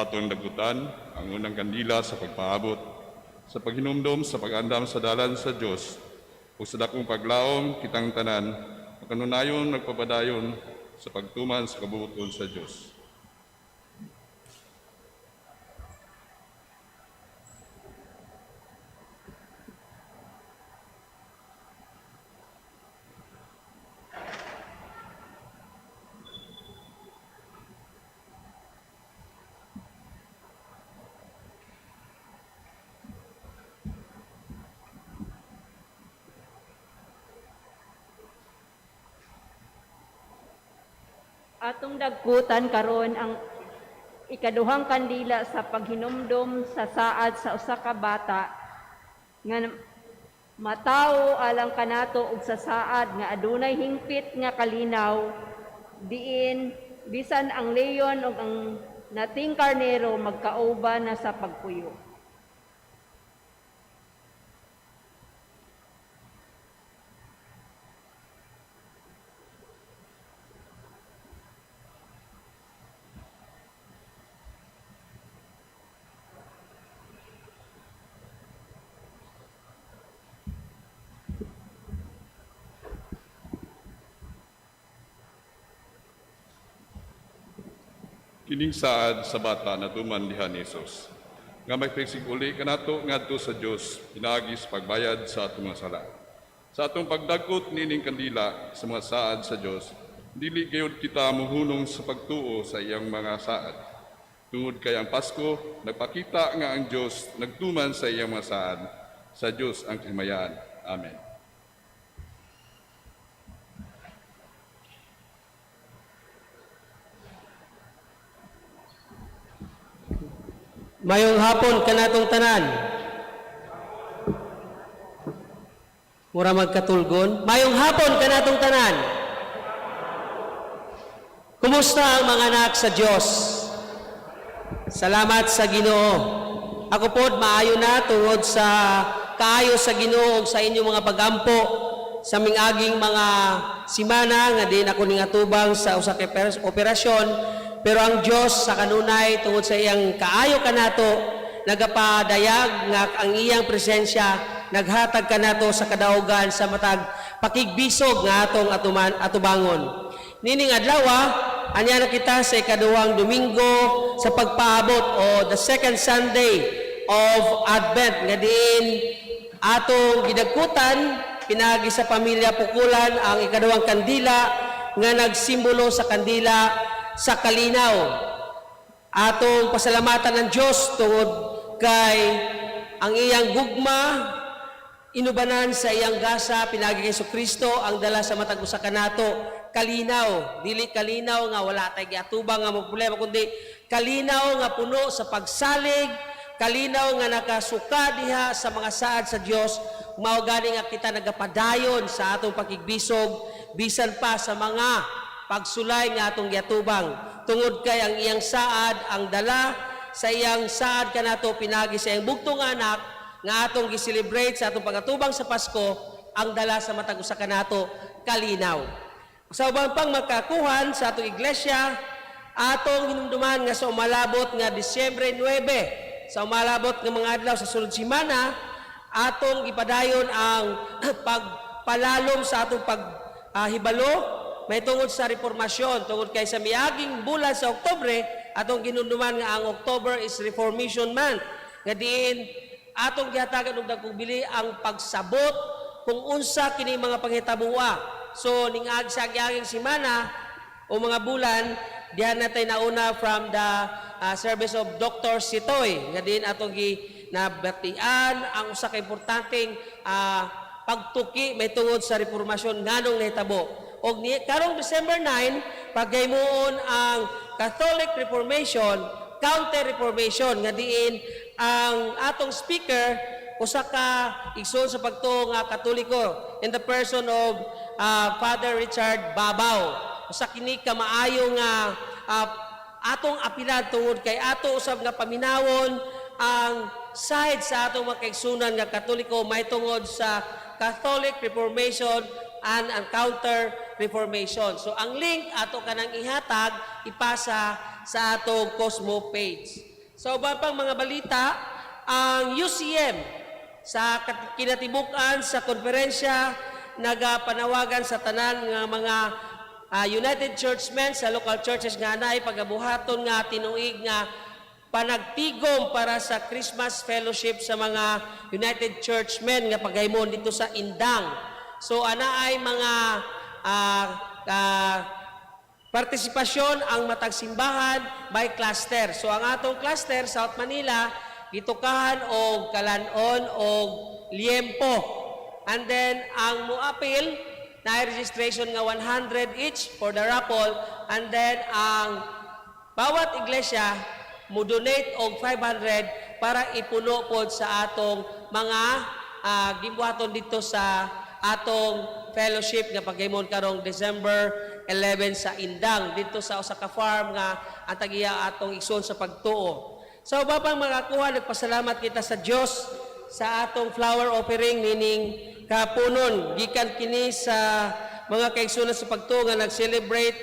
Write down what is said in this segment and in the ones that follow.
Atong dagutan ang unang kandila sa pagpaabot, sa paghinumdom sa pag-andam sa dalan sa Dios ug sa dakong paglaom kitang tanan makanunayon nagpapadayon sa pagtuman sa kabubut-on sa Dios. Atong dagkutan karon ang ikaduhang kandila sa paghinumdom sa saad sa usa ka bata nga matawo alang kanato og sa saad nga adunay hingpit nga kalinaw, diin bisan ang leyon ug ang nating karnero magkauban na sa pagpuyo. Kining saad sa bata natuman diha ni Hesus nga magpagsig-uli kanato ngadto sa Dios pinaagi sa pagbayad sa atong mga sala. Sa atong pagdagkot niining kandila sa mga saad sa Dios, dili gayud kita mohunong sa pagtuo sa iyang mga saad. Tungod kay ang Pasko nagpakita nga ang Dios nagtuman sa iyang mga saad. Sa Dios ang kahimayaan. Amen. Mayong hapon kanatong tanan. Mura magkatulgon. Mayong hapon kanatong tanan. Kumusta ang mga anak sa Dios? Salamat sa Ginoo. Ako pod maayo na tungod sa kaayo sa Ginoo ug sa inyong mga pagampo sa mingaging mga simana nga din ako ningatubang sa usa ka operasyon, pero ang Dios sa kanunay, tungod sa iyang kaayo kanato, nagapadayag nga ang iyang presensya naghatag kanato sa kadaugan sa matag pakigbisog nga atong atubangon. Nining adlaw, anya na kita sa ikaduhang Domingo sa pagpaabot o the second Sunday of Advent nga diin atong gidagkutan pinagi sa pamilya Pukulan ang ikaduhang kandila nga nagsimbolo sa kandila sa kalinaw. Atong pasalamatan ng Diyos tungod kay ang iyang gugma inubanan sa iyang gasa pinagi kay Kristo ang dala sa matag usa kanato kalinaw. Dili kalinaw nga wala tay giatubang nga mo problema, kundi kalinaw nga puno sa pagsalig, kalinaw nga nakasuka diha sa mga saad sa Dios. Mao gani nga kita nagapadayon sa atong pakigbisog bisan pa sa mga pagsulay nga atong giatubang, tungod kay ang iyang saad ang dala sa iyang saad kanato pinagi sa iyang bugtong anak nga atong gi-celebrate sa atong pagatubang sa Pasko ang dala sa matag usa kanato kalinaw. Sa uban pang makakuhan sa atong iglesia, atong hinumduman nga sa umalabot nga Disyembre 9, sa umalabot nga mga adlaw sa sulod semana, atong ipadayon ang pagpalalom sa atong paghibalo may tungod sa reformasyon, tungod kay sa miaging bulan sa Oktubre, atong ginunduman nga ang October is Reformation Month, nga diin atong gihatagan og dagkong bili ang pagsabot kung unsa kini mga panghitaboa. So ning ag sa aging semana o mga bulan, diha natay nauna from the service of Dr. Sitoy nga diin atong gi nabatian ang usa ka importanteng pagtuki may tungod sa reformasyon nganong nahitabo. Og ni karong December 9, paghimuon ang Catholic Reformation, Counter Reformation, nga diin ang atong speaker usa ka igsoon sa pagtuo nga Katoliko in the person of Father Richard Babao. Usa kini ka maayo nga atong apilad tungod kay ato usab nga paminawon ang side sa atong mga kaigsunan nga Katoliko may tungod sa Catholic Reformation and ang Counter Reformation. So ang link ato kanang ihatag, ipasa sa atong Cosmo page. Sa uban pang mga balita, ang UCM sa kinatibuk-an sa konferensya nagapanawagan sa tanan nga mga United Churchmen sa local churches nga naay pagabuhaton nga tinuig nga panagtigom para sa Christmas fellowship sa mga United Churchmen nga pagahimon dito sa Indang. So ana ay mga partisipasyon ang matag simbahan by cluster. So ang atong cluster, South Manila, gitukahan og Calanon og Liempo. And then ang muapil na registration nga 100 each for the raffle, and then ang bawat iglesia mo donate og 500 para ipuno pod sa atong mga gimbuhaton dito sa atong fellowship nga paghimon karong December 11 sa Indang, dito sa usa ka farm nga ang tagiya atong igsoon sa pagtuo. Sa uban pang makakuha, nagpasalamat kita sa Dios sa atong flower offering nining kapunon, gikan kini sa mga kaigsuonan sa pagtuo nga nag-celebrate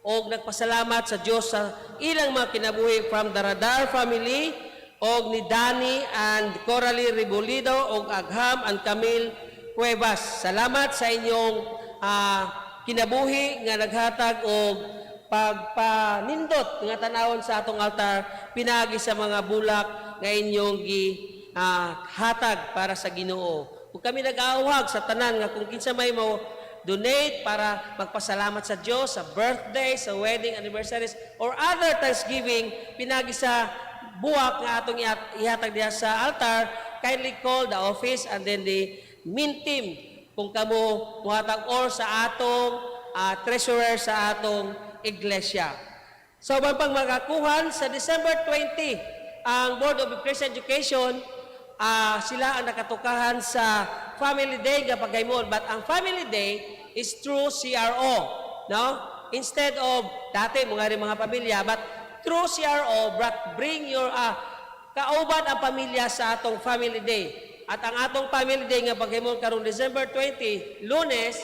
og nagpasalamat sa Dios sa ilang mga kinabuhi, from the Radar family og ni Danny and Coralie Rebolido og Agham and Camille Cuevas. Salamat sa inyong kinabuhi nga naghatag og pagpanindot nga tanawon sa atong altar pinagi sa mga bulak nga inyong gi hatag para sa Ginoo. Ug kami nag-aawag sa tanan nga kung kinsa may mo donate para magpasalamat sa Dios sa birthday, sa wedding anniversaries or other thanksgiving pinagi sa buwak nga atong ihatag diha sa altar, kindly call the office and then the main team kung kamo muhatag or sa atong treasurer sa atong iglesia. Sa uban pang makakuhan, sa December 20, ang Board of Christian Education, sila ang nakatukahan sa Family Day nga pagahimon. But ang Family Day is through CRO. No? Instead of dati mga rin mga pamilya, but through CRO, but bring your kauban ang pamilya sa atong Family Day. At ang atong Family Day nga paghimon karong December 20, Lunes,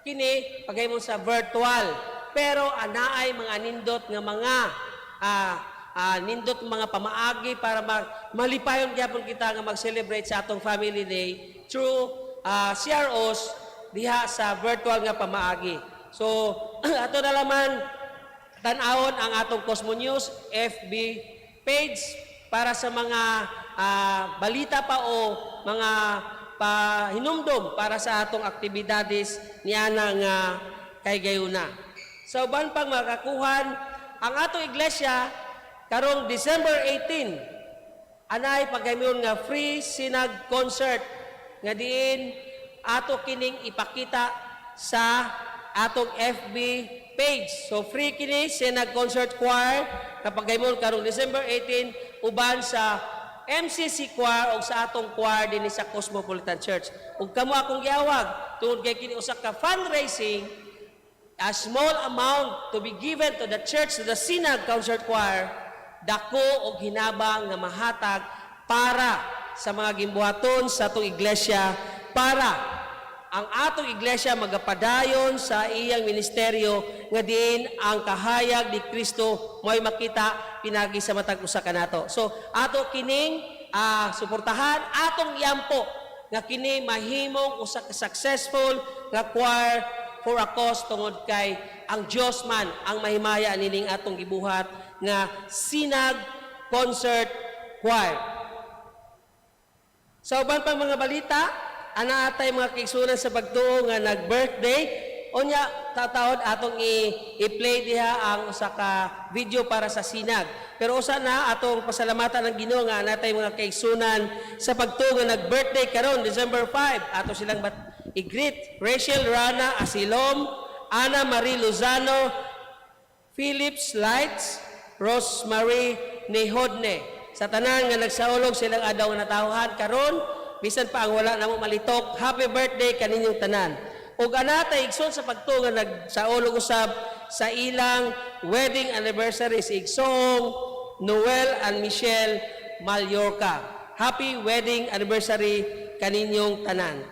kini paghimon sa virtual. Pero anaay mga nindot nga mga nindot mga pamaagi para malipayon gyapon kita nga mag-celebrate sa atong Family Day through CROs diha sa virtual nga pamaagi. So ato na laman tan-awon ang atong Cosmo News FB page para sa mga balita pa o mga pahinumdom para sa atong aktibidades niana nga kay gayuna. Sa uban pang makakuhan, ang atong iglesia karong December 18 anay paghimon nga free sinag concert nga diin ato kining ipakita sa atong FB page. So free kini Sinag Concert Choir kapag gahimon karong December 18 uban sa MCC Choir o sa atong choir dinhi sa Cosmopolitan Church. Ug kamo akong giawag tungod kay kini usa ka fundraising, a small amount to be given to the church, to the Sinag Concert Choir, dako og hinabang nga mahatag para sa mga gimbuhaton sa atong iglesia, para ang atong iglesia magapadayon sa iyang ministeryo nga diin ang kahayag ni Kristo mo'y makita pinagi sa matag usa kanato. So ato kining suportahan, atong iampo nga kini mahimong usa ka successful nga choir for a cause, tungod kay ang Dios man ang mahimaya nining atong gibuhat nga Sinag Concert Choir. Sa uban pang mga balita, ana atay mga kaigsuonan sa pagtuo nga nag-birthday. Unya tatawod atong i-play diha ang usa ka video para sa sinag. Pero usa na atong pasalamatan ng Ginoo nga natay mga kaigsuonan sa pagtuo nga nag-birthday karon December 5. Ato silang i-greet: Rachel Rana Asilom, Ana Marie Lozano, Phillips Lights, Rosemary Nehodne. Sa tanan nga nagsaulog silang adlaw nga natawhan karon, bisan pa ang wala namo malitok, happy birthday kaninyong tanan. Ug anatay igsoon sa pagtuo nga nagsaulog usab sa ilang wedding anniversary, si igsoong Noel and Michelle Mallorca. Happy wedding anniversary kaninyong tanan.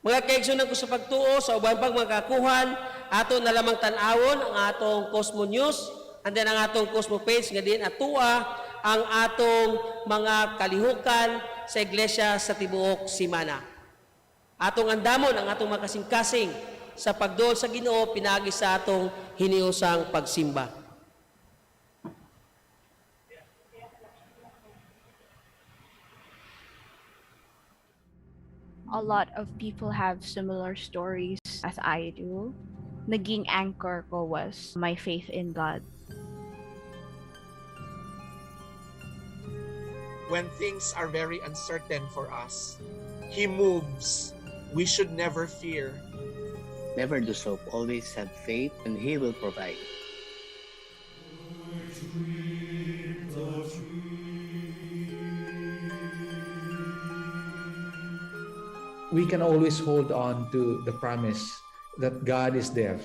Mga kaigsuonan ko sa pagtuo, sa uban pang mga kakuhan, ato na lamang tan-awon ang atong Cosmo News and then ang atong Cosmo page nga diin atua ang atong mga kalihukan sa iglesia sa tibuok simana. Atong andamon ang atong mga kasing-kasing sa pagduol sa Ginoo pinaagi sa atong hiniusang pagsimba. A lot of people have similar stories as I do. Naging anchor ko was my faith in God. When things are very uncertain for us, He moves. We should never fear. Never lose hope. Always have faith, and He will provide. We can always hold on to the promise that God is there.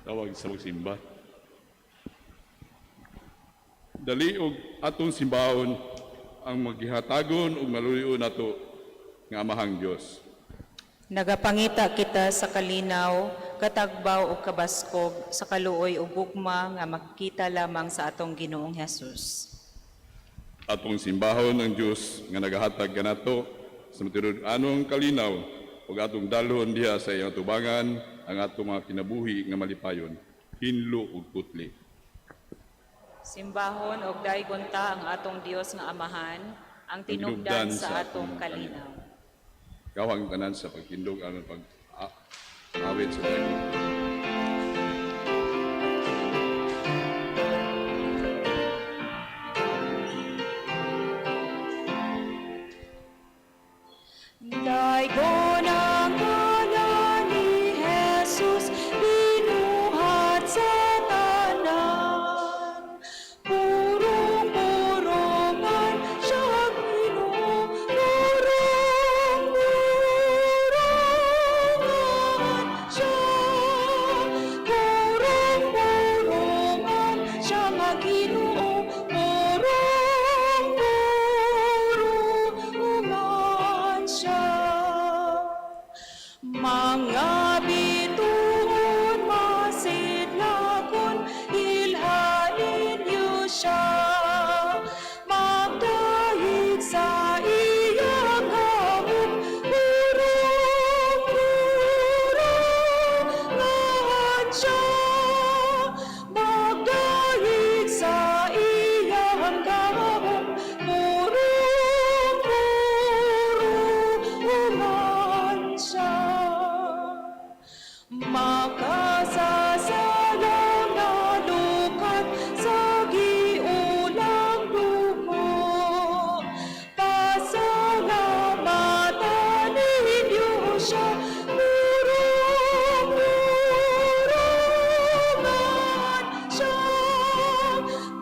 Tawag sa magsimba. Dali og atong simbahon ang maghihatagon ug maluyo nato nga Amahang Dios. Nagapangita kita sa kalinaw, katagbaw ug kabaskog, sa kaluoy ug gugma nga makita lamang sa atong Ginoong Hesus. Atong simbahon ang Dios nga nagahatag kanato sa matinud-anong kalinaw ug atong dalhon diha sa iyang tubangan ang atong mga kinabuhi nga malipayon, hinlo ug putli. Simbahon og daygon ta ang atong Dios nga Amahan, ang tinubdan sa atong kalinaw. Ikaw ang tanan sa pagtindog aron pag awit sa dayon. Daygon ang ngalan ni Jesus, binuhat sa tanan. Purong-purungan siya Ginoo, purong-purungan siya. Purong-purungan siya nga Ginoo, purong-purungan siya. Mga bituon masidlakon, ilhanin niyo siya. Magdahig sa iyang gahom, purong-purungan siya. Magdahig sa iyang gahom, purong-purungan siya. Makasasalang nalukat sa giulang dugo. Pasalamatan ninyo siya, purong-purungan siya.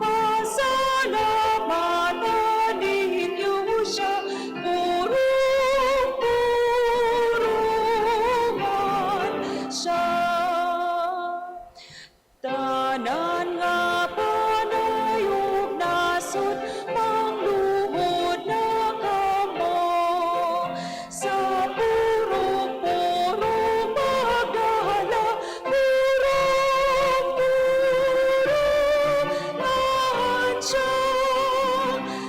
Pasalamatan ninyo siya, purong-purungan siya. Tanan nga panay ug nasod, mangluhod na kamo. Sa puro-puro magdala, purong-purungan siya.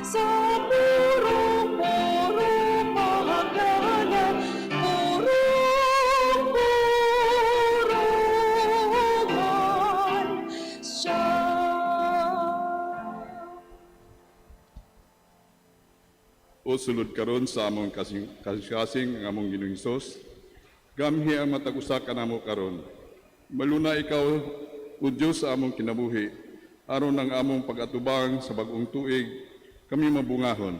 Sa puro-puro magdala, purong-purungan siya. O sulod karon sa among kasing-kasing ang among Ginoong Hesus, gamhi ang matag usa kanamo karon. Maluna ikaw, O Dios, sa among kinabuhi, aron ang among pag-atubang sa bag-ong tuig, kami mabungahon.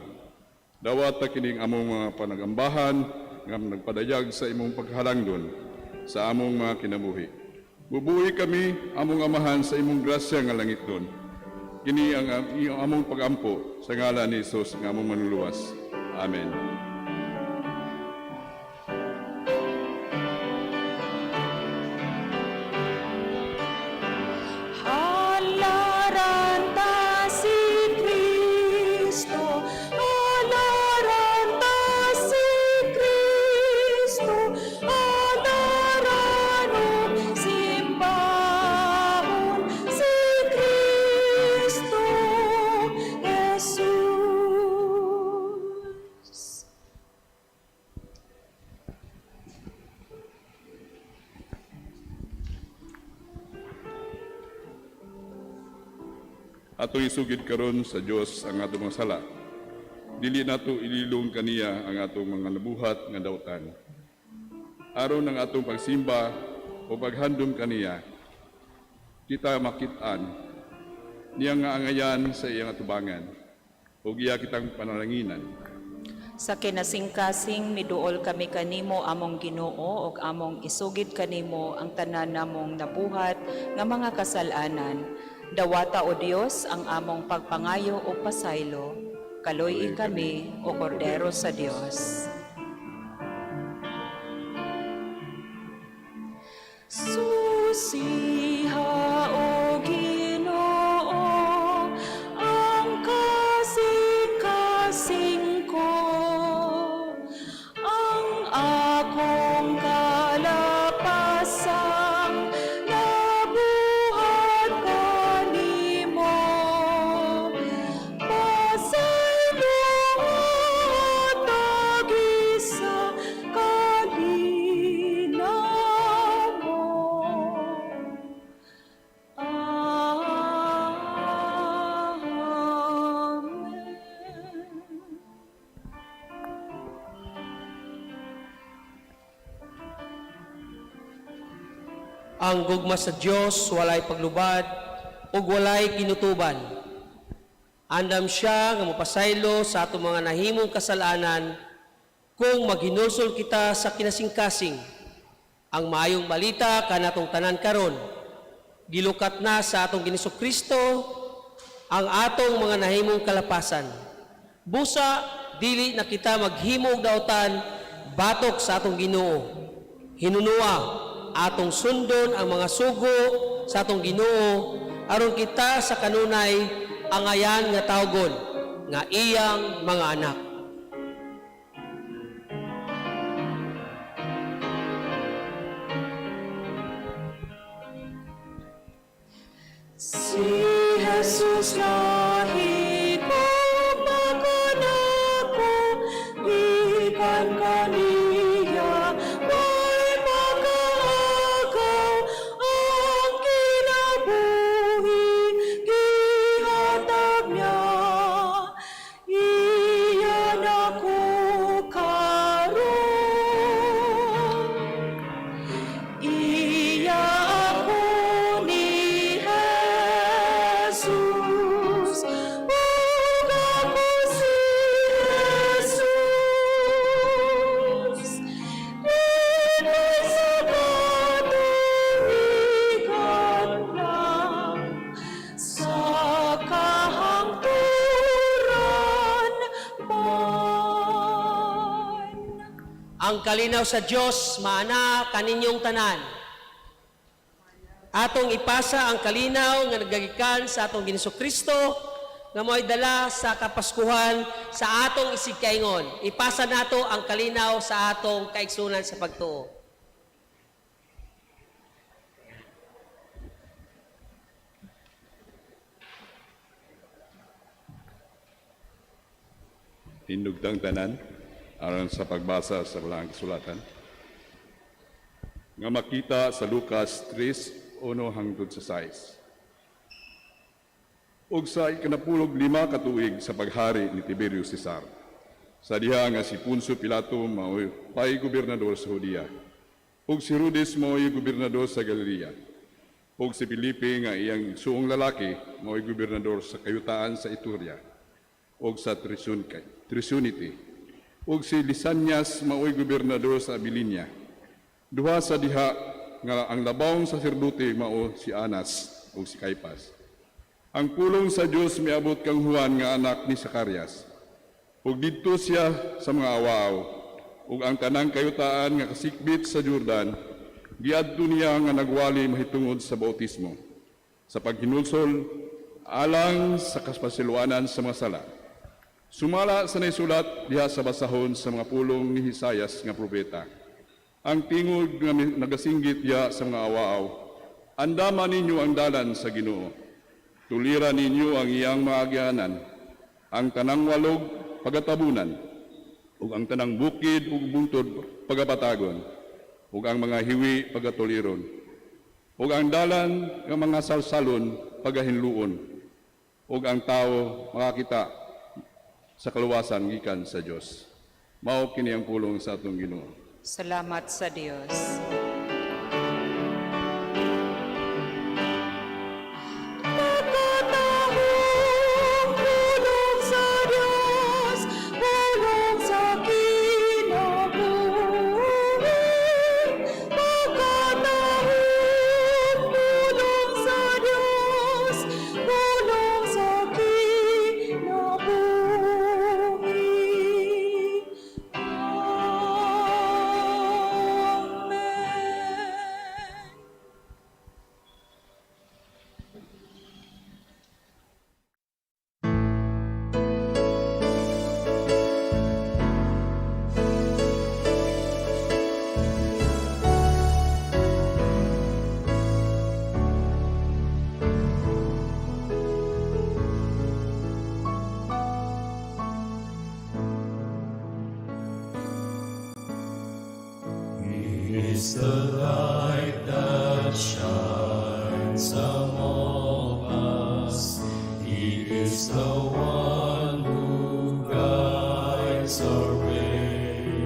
Dawata kining among mga panagambahan, nga nagpadayag sa imong paghalangdon. sa among mga kinabuhi. Mubuhi kami, among Amahan, sa imong grasya nga langitnon. Kini ang iyong among pagampo sa ngalan ni Jesus nga among manluluwas. Amen. Halaran ta si Kristo, halaran ta si Kristo, halaran ug simbahon si Kristo Jesus. Atong isugid karon sa Dios ang atong mga sala. Dili nato ililong kaniya ang atong mga nabuhat nga dautan. Aron ang atong pagsimba o paghandom kaniya, kita makit-an niya nga angayan sa iyang atubangan ug iya kitang panalanginan. Sa kinasingkasing miduol kami kanimo among Ginoo ug among isugid kanimo ang tanan namong nabuhat nga mga kasal-anan. Dawata o Dios ang among pagpangayo o pasaylo. Kaloy kami o Kordero sa Dios. Susiha o Ginoo ang kasing-kasing ko, ang akong kalapasang nabuhat kanimo. Pasaylo at tagi sa kalinaw mo. Amen. Ang gugma sa Dios walay paglubad ug walay kinutuban. Andam siya nga mopasaylo sa atong mga nahimong kasalanan kung maghinulsol kita sa kinasingkasing. Ang maayong balita kanatong tanan karon gilukat na sa atong Ginoong Kristo ang atong mga nahimong kalapasan. Busa dili na kita maghimo og dautan batok sa atong Ginoo. Hinunua atong sundon ang mga sugo sa atong Ginoo aron kita sa kanunay angayan nga tawgon nga iyang mga anak. Si Jesus lahi ko makanako, gikan kaniya, may makaagaw ang kinabuhi, gihatag niya. Iya nako karon. Iya ako ni Jesus, ug ako si Jesus. Dinhi sa katuigan lang, sa kahangturan man. Ang kalinaw sa Dios maana kaninyong tanan. Atong ipasa ang kalinaw nga nagagikan sa atong Ginoong Kristo nga mo'y dala sa Kapaskuhan sa atong isigkaingon. Ipasa nato ang kalinaw sa atong kaigsunan sa pagtuo. Hinugtang tanan aron sa pagbasa sa Balaang Kasulatan nga makita sa Lucas 3:1 hangtod sa 6. Ug sa 15 ka tuig sa paghari ni Tiberius Cesar, sa diha nga si Poncio Pilato mao'y pay gobernador sa Judea, ug si Herodes mao'y gobernador sa Galilea, ug si Felipe nga iyang suong lalaki mao'y gobernador sa kayutaan sa Ituria ug sa Trisunity, ug si Lisanias mao'y gobernador sa Abilinia, Duha sa diha nga ang labawng saserdote mao si Anas ug si Caiphas. Ang pulong sa Dios miabot kang Juan nga anak ni Zacarias. Ug didto siya sa mga awaw ug ang tanang kayutaan nga kasikbit sa Jordan giadto niya nga nagwali mahitungod sa bautismo sa paghinulsol alang sa kapasiluanan sa mga sala. Sumala sa naisulat diha sa basahon sa mga pulong ni Isayas nga propeta. Ang tingog nga nagasinggit diha sa mga awaaw, "Andama ninyo ang dalan sa Ginoo. Tulira ninyo ang iyang mga agianan, ang tanang walog pagatabunan, ug ang tanang bukid ug bungtod pagapatagon, ug ang mga hiwi pagatuliron, ug ang dalan nga mga salsalon pagahinluon, ug ang tao makakita sa kaluwasan gikan sa Dios." Mao kini ang pulong sa atong Ginoo. Salamat sa Dios. Makatahong pulong sa Diyos, pulong sa kinabuhi. Makatahong pulong sa Diyos, pulong sa kinabuhi. Amen. He is the light that shines among us. He is the one who guides our way.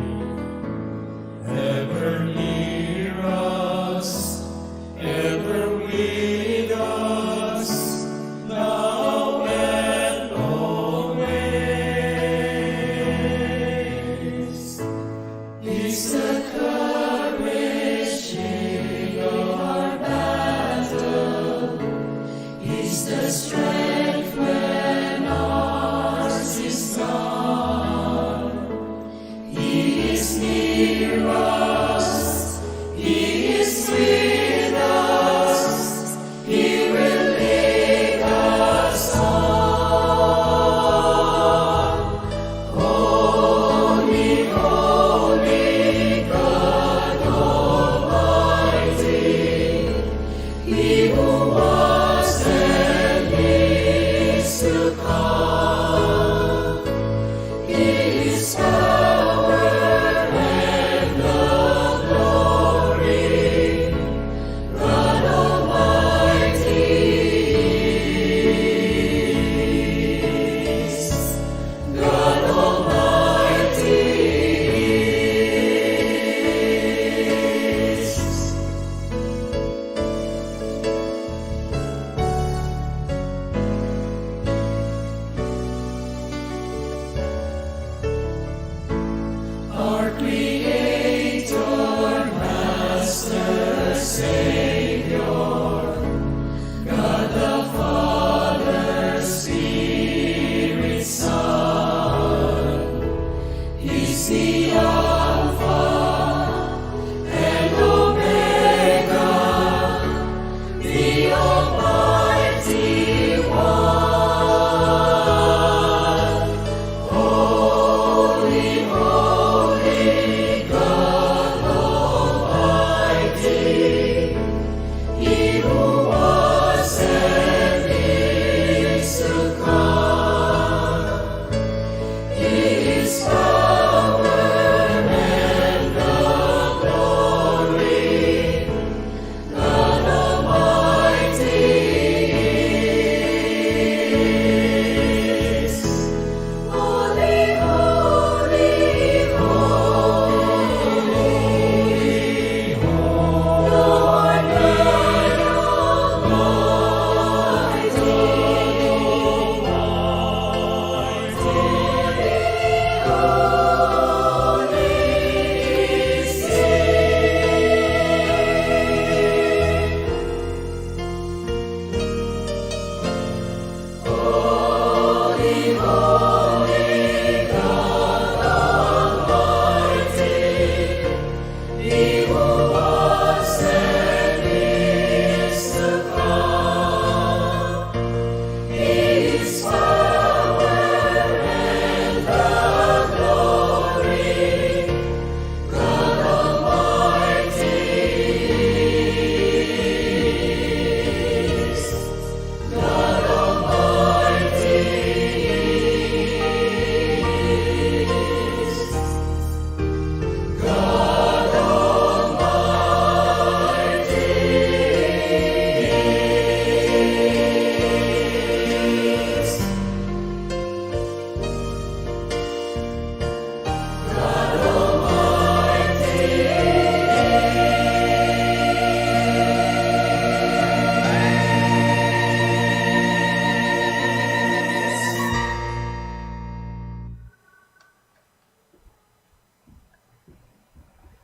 Ever near us, ever with us, now and always. He's the courage in our.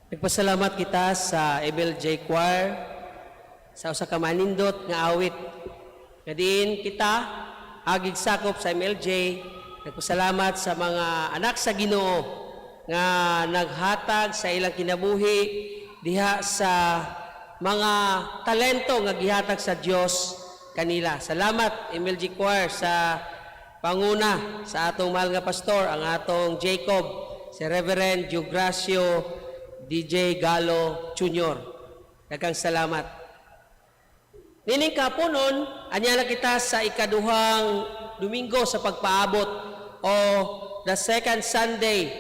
Nagpasalamat kita sa MLJ Choir sa usa ka manindot nga awit. Nga diin kita agig sakop sa MLJ, nagpasalamat sa mga anak sa Ginoo nga naghatag sa ilang kinabuhi diha sa mga talento nga gihatag sa Dios kanila. Salamat, MLG Choir, sa panguna sa atong mahal nga pastor, ang atong Jacob, si Reverend Diogracio DJ Galo Jr. Daghang salamat. Nining kapunon, anya na kita sa ikaduhang Domingo sa pagpaabot o the second Sunday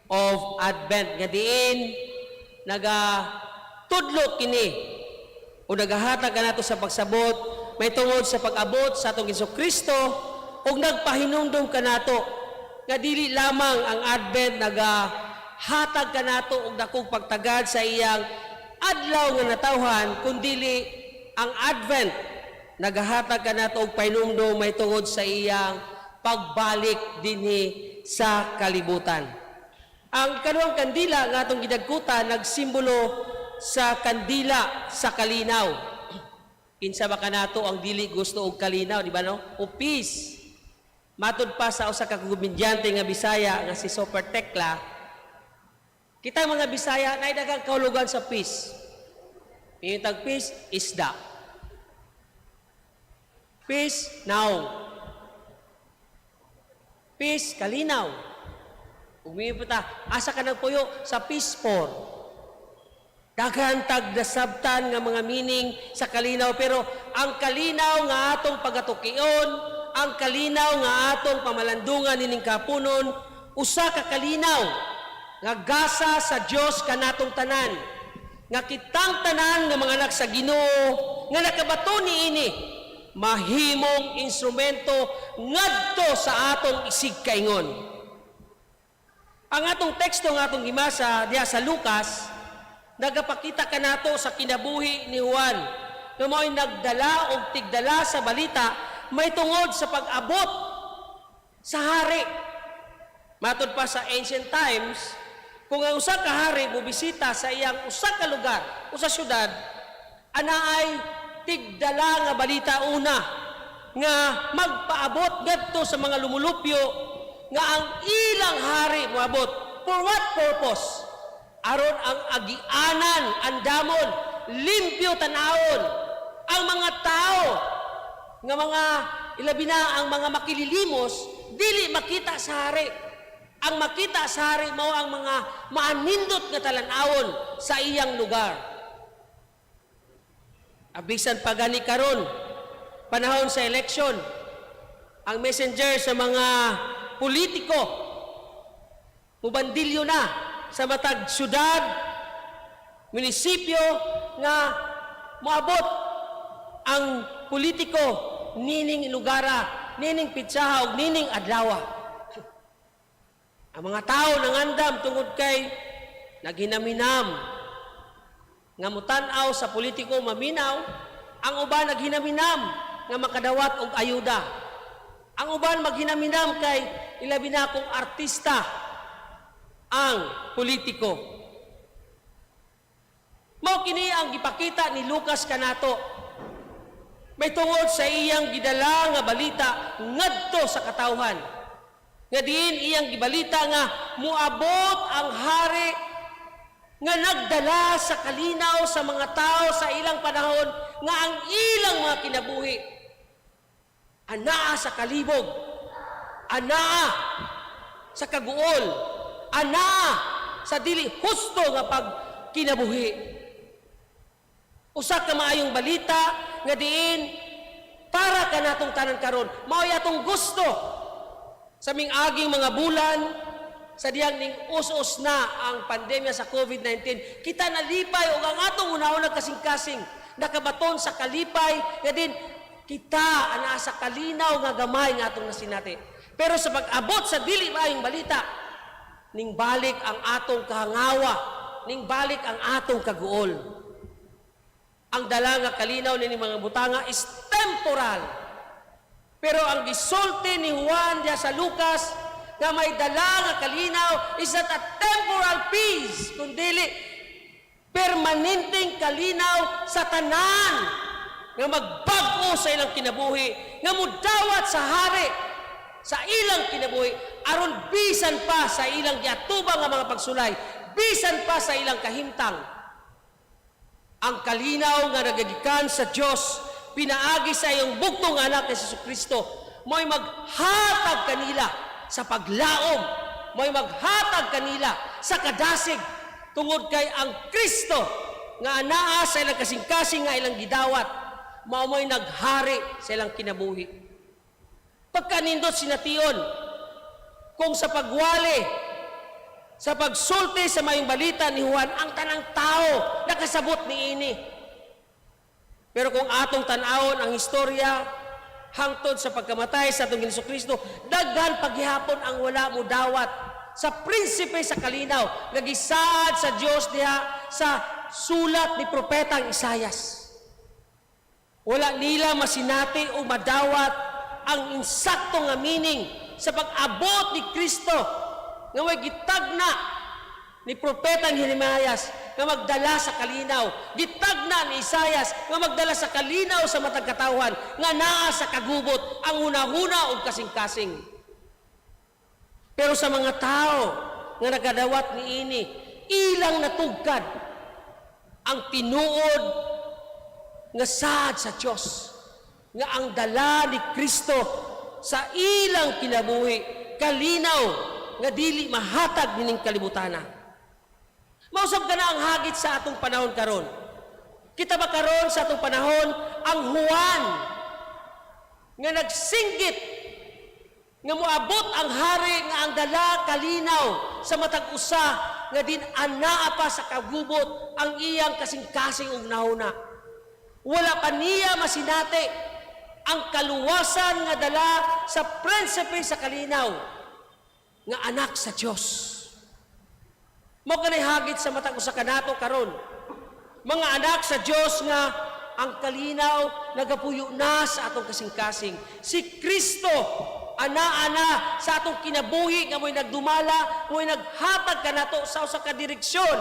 of Advent nga diin naga tudlo kini o nagahatag kanato sa pagsabot may tungod sa pag-abot sa atong Hesus Kristo ug nagpahinumdum kanato nga dili lamang ang Advent nagahatag kanato og dakong pagtagad sa iyang adlaw nga natawhan, kundili ang Advent nagahatag kanato og pahinumdum may tungod sa iyang pagbalik dinhi sa kalibutan. Ang kaduhang kandila nga atong gidagkutan nagsimbolo sa kandila sa kalinaw. Kinsa ba kanato ang dili gusto og kalinaw, di ba, no? O peace. Matud pa sa usa ka komedyante nga Bisaya nga si Super Tekla, kita mga Bisaya nay daghang kahulugan sa peace. Pingitag peace, isda. Peace, naong. Peace, kalinaw. Ug ta, asa ka nagpuyo? Sa Peace 4. Daghan tag nasabtan nga mga meaning sa kalinaw, pero ang kalinaw nga atong pagatukion, ang kalinaw nga atong pamalandungan nining kapunon, usa ka kalinaw nga gasa sa Dios kanatong tanan. Nga kitang tanan nga mga anak sa Ginoo nga nakabato niini mahimong instrumento ngadto sa atong isigkaingon. Ang atong teksto nga atong gimasa diha sa Lucas nagapakita kanato sa kinabuhi ni Juan nga mao'y nagdala og tigdala sa balita may tungod sa pag-abot sa hari. Matod pa sa ancient times, kung ang usa ka hari mobisita sa iyang usa ka lugar o sa syudad, ana ay tigdala nga balita una nga magpaabot ngadto sa mga lumulupyo nga ang ilang hari moabot. For what purpose? Aron ang agianan, andamon, limpyo tanawon ang mga tao nga mga ilabi na ang mga makililimos dili makita sa hari. Ang makita sa hari mao ang mga maanindot nga talan-awon sa iyang lugar. Abisan pa gani karon, panahon sa eleksyon, ang messenger sa mga politiko mubandilyo na sa matag syudad, munisipyo nga moabot ang politiko nining lugara, nining pitsaha ug nining adlawa. Ang mga tao nangandam tungod kay naghinamhinam nga mutan-aw sa politiko maminaw, ang uban naghinamhinam nga makadawat og ayuda. Ang uban maghinamhinam kay ilabi na kung artista ang politiko. Mao kini ang gipakita ni Lucas kanato. May tungod sa iyang gidala nga balita ngadto sa katawhan. Nga diin iyang gibalita nga muabot ang hari nga nagdala sa kalinaw sa mga tao sa ilang panahon nga ang ilang mga kinabuhi anaa sa kalibog, anaa sa kaguol, anaa sa dili husto nga pagkinabuhi. Usa ka maayong balita nga diin para kanatong tanan karon, mao'y atong gusto sa ming aging mga bulan sa diyang ning us-us na ang pandemya sa COVID-19, kita nalipay og ang atong una-una kasing-kasing nakabaton sa kalipay nga din kita anaa sa kalinaw nga gamay nga atong nasinati. Pero sa pag-abot sa dili maayong balita, ning balik ang atong kahangawa, ning balik ang atong kaguol. Ang dala nga kalinaw nini mga butanga is temporal. Pero ang gisulti ni Juan diya sa Lucas nga may dala nga kalinaw is not a temporal peace, kundili Permanenteng kalinaw sa tanan nga magbag-o sa ilang kinabuhi, nga mudawat sa hari sa ilang kinabuhi, aron bisan pa sa ilang giatubang nga mga pagsulay, bisan pa sa ilang kahimtang, ang kalinaw nga nagagikan sa Dios pinaagi sa iyang bugtong anak na si Kristo mo'y maghatag kanila sa paglaom, mo'y maghatag kanila sa kadasig, tungod kay ang Kristo nga anaa sa ilang kasing-kasing nga ilang gidawat, mao mo'y naghari sa ilang kinabuhi. Pagkanindot sination kung sa pagwali, sa pagsulti sa mayong balita ni Juan, ang tanang tao nakasabot niini. Pero kung atong tan-awon ang istorya hangtod sa pagkamatay sa atong Ginoong Kristo, daghan paghihapon ang wala mo dawat sa prinsipe sa kalinaw nga gisaad sa Dios diha sa sulat ni propetang Isayas. Wala nila masinati o madawat ang insakto nga meaning sa pag-abot ni Kristo nga may gitagna ni propetang Jeremias nga magdala sa kalinaw. Gitagna ni Isayas nga magdala sa kalinaw sa matag katawhan nga naa sa kagubot ang hunahuna ug kasing-kasing. Pero sa mga tao nga nakadawat niini, ilang natugkad ang tinuod nga saad sa Dios nga ang dala ni Kristo sa ilang kinabuhi, kalinaw nga dili mahatag nining kalibutana. Mausab ka na ang hagit sa atong panahon karon. Kita ba karon sa atong panahon ang Juan nga nagsinggit nga moabot ang hari nga ang dala kalinaw sa matag usa nga din anaa pa sa kagubot ang iyang kasing-kasing ug nahuna? Wala pa niya masinati ang kaluwasan nga dala sa prinsipe sa kalinaw nga anak sa Dios. Mao kanay hagit sa matag usa kanato karon. Mga anak sa Dios nga ang kalinaw nagapuyo na sa atong kasing-kasing. Si Kristo ana-ana sa atong kinabuhi nga mo'y nagdumala, mo'y naghatag kanato sa usa ka direksyon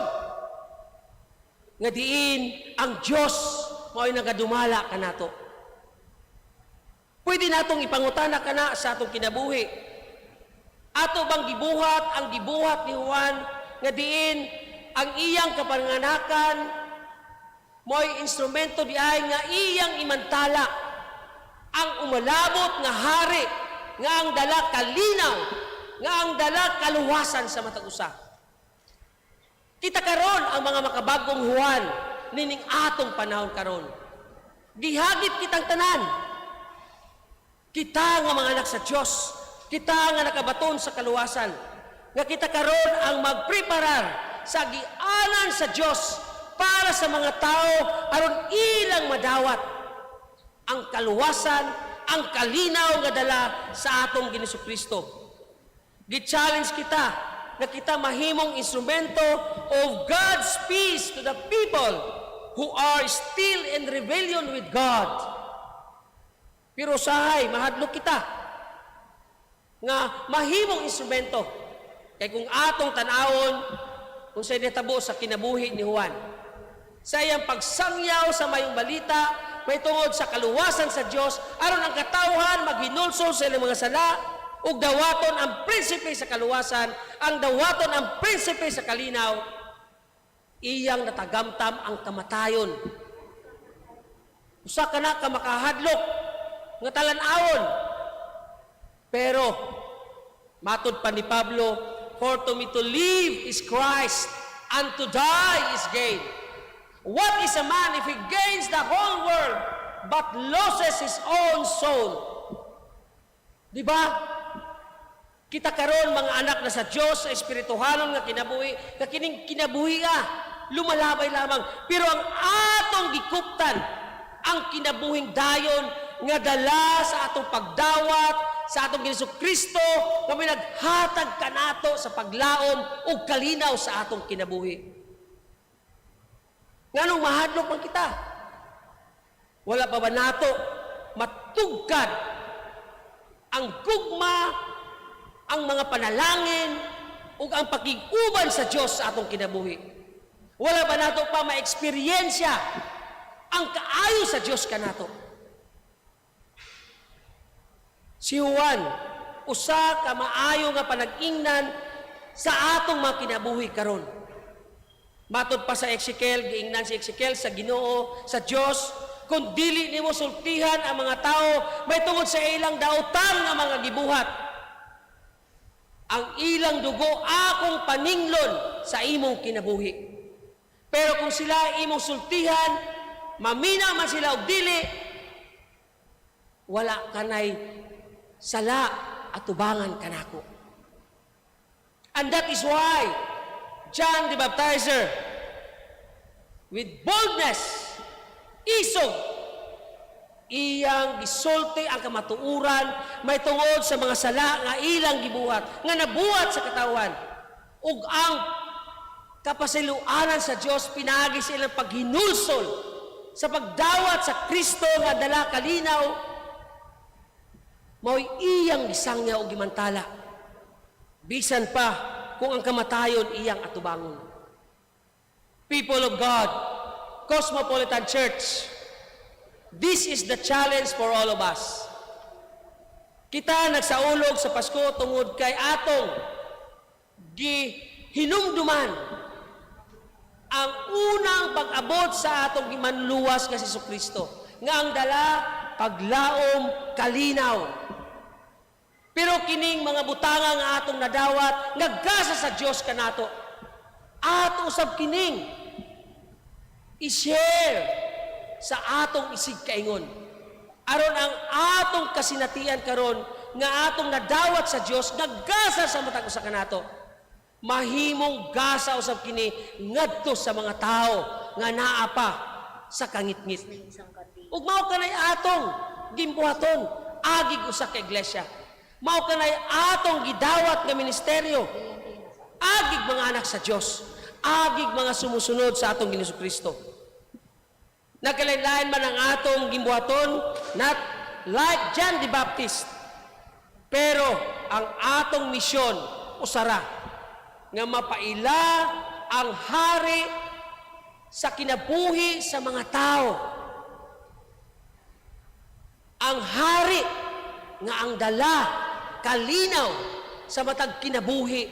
nga diin ang Dios mao'y nagadumala kanato. Pwede natong ipangutana kana sa atong kinabuhi. Ato bang gibuhat ang gibuhat ni Juan nga diin ang iyang kapanganakan mo'y instrumento di ay nga iyang imantala ang umalabot nga hari nga ang dala kalinaw, nga ang dala kaluwasan sa matag usa? Kita karon ang mga makabagong Juan nining atong panahon karon. Gihagit kitang tanan. Kita nga mga anak sa Dios, kita nga nakabaton sa kaluwasan, nga kita karon ang magpreparar sa gianan sa Dios para sa mga tao aron ilang madawat ang kaluwasan, ang kalinaw nga dala sa atong Ginoong Kristo. Gi-challenge kita na kita mahimong instrumento of God's peace to the people who are still in rebellion with God. Pero sahay, mahadlok kita nga mahimong instrumento. Kay kung atong tan-awon kung sa nitabo sa kinabuhi ni Juan, sa iyang pagsangyaw sa mayong balita, may tungod sa kaluwasan sa Dios, aron ang katawhan maghinulsol sa ilang mga sala, ug dawaton ang prinsipe sa kaluwasan, ang dawaton ang prinsipe sa kalinaw, iyang natagamtam ang kamatayon. Usa ka na ka makahadlok nga talan-awon. Pero matod pa ni Pablo, "For to me to live is Christ and to die is gain. What is a man if he gains the whole world but loses his own soul?" Di ba? Kita karon mga anak na sa Dios sa espirituhanon nga kinabuhi, nga kining kinabuhi lumalabay lamang. Pero ang atong gikuptan, ang kinabuhing dayon nga dala sa atong pagdawat sa atong Ginoong Kristo nga may naghatag kanato sa paglaom ug kalinaw sa atong kinabuhi. Nganong mahadlok man kita? Wala pa ba nato matugkad ang gugma, ang mga panalangin, ug ang pakig-uban sa Dios sa atong kinabuhi? Wala ba nato pa ma-eksperyensya ang kaayo sa Dios kanato? Si Juan, usa ka maayo nga panag-ingnan sa atong mga kinabuhi karon. Matod pa sa Ezekiel, giingnan si Ezekiel sa Ginoo, sa Dios, kung dili nimo sultihan ang mga tao may tungod sa ilang dautan nga mga gibuhat, ang ilang dugo akong paninglon sa imong kinabuhi. Pero kung sila imong sultihan, mamina man sila og dili, wala kanay sala atubangan kanako. And that is why John the Baptizer, with boldness, isog, iyang gisulti ang kamatuoran may tungod sa mga sala nga ilang gibuhat, nga nabuhat sa katawan, ug ang kapasiluanan sa Dios pinaagi sa ilang paghinulsol sa pagdawat sa Kristo nga dala kalinaw, mao'y iyang gisangya og gimantala bisan pa kung ang kamatayon iyang atubangon. People of God, Cosmopolitan Church, this is the challenge for all of us. Kita nagsaulog sa Pasko tungod kay atong gihinumduman ang unang pag-abot sa atong Manluluwas nga si Kristo nga ang dala paglaom, kalinaw. Pero kining mga butanga nga atong nadawat nga gasa sa Dios kanato, ato usab kining i-share sa atong isig kaingon aron ang atong kasinatian karon nga atong nadawat sa Dios nga gasa sa matag usa kanato, mahimong gasa usab kini ngadto sa mga tawo nga naa pa sa kangitngit. Ug mao kanay atong gimbuhaton agig usa ka iglesia. Mao kanay atong gidawat nga ministeryo agig mga anak sa Dios, agig mga sumusunod sa atong Ginoong Kristo. Nagkalain-lain man ang atong gimbuhaton, not like John the Baptist, pero ang atong misyon usara nga mapaila ang hari sa kinabuhi sa mga tao. Ang hari nga ang dala kalinaw sa matag kinabuhi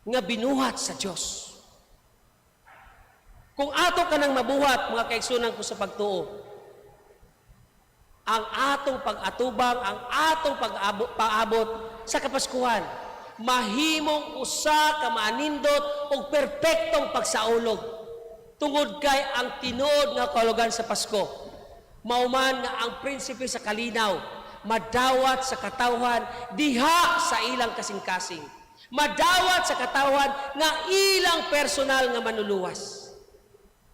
nga binuhat sa Dios. Kung ato kanang mabuhat, mga kaigsunan ko sa pagtuo, ang atong pag-atubang, ang atong pag-abot sa Kapaskuhan, mahimong usa ka maanindot og perpektong pagsaulog tungod kay ang tinuod nga kahulugan sa Pasko mao man nga ang prinsipe sa kalinaw madawat sa katawhan diha sa ilang kasing-kasing, madawat sa katawhan nga ilang personal nga manluluwas.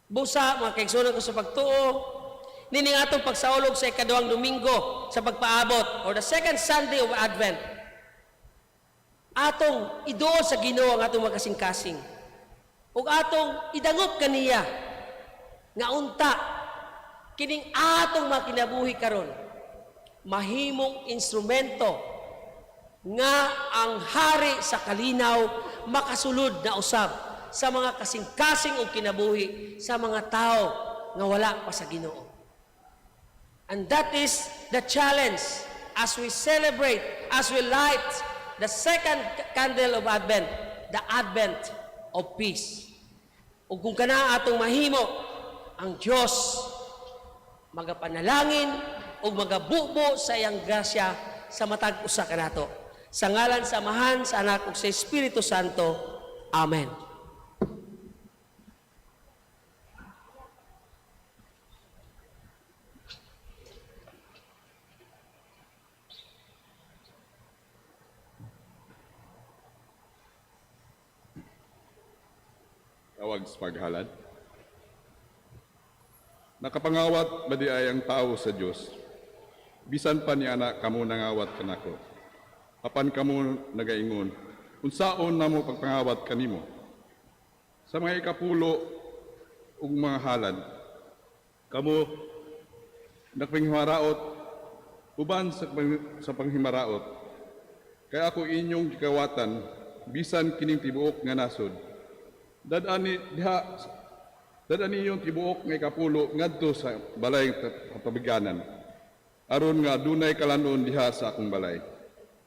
Busa, mga kaigsunan ko sa pagtuo, nining atong pagsaulog sa ikaduhang Domingo sa pagpaabot or the second Sunday of Advent, atong iduol sa Ginoo ang atong makasing-kasing ug atong idangop kaniya nga unta kining atong mga kinabuhi karon mahimong instrumento nga ang hari sa kalinaw makasulod na usab sa mga kasing-kasing og kinabuhi sa mga tao nga wala pa sa Ginoo. And that is the challenge as we celebrate, as we light the second candle of Advent, the Advent of peace. Ug kung kana atong mahimo, ang Dios magapanalangin ug magabubo sa iyang grasya sa matag usa kanato. Sa ngalan sa Amahan, sa Anak ug sa Espiritu Santo. Amen. Tawag sa paghalad. Nakapangawat ba diay ang tao sa Dios? Bisan pa ni ana kamo nangawat kanako. Apan kamo nagaingon, unsaon namo pagpangawat kanimo? Sa mga ikapulo ug mga halad, kamo nagpanghimaraot uban sa panghimaraot. Kay ako inyong gikawatan bisan kining tibuok nga nasod. Dad-ani diha, dad-a ninyong tibuok nga ikapulo ngadto sa balay katubiganan, aron nga dunay kalanon diha sa akong balay.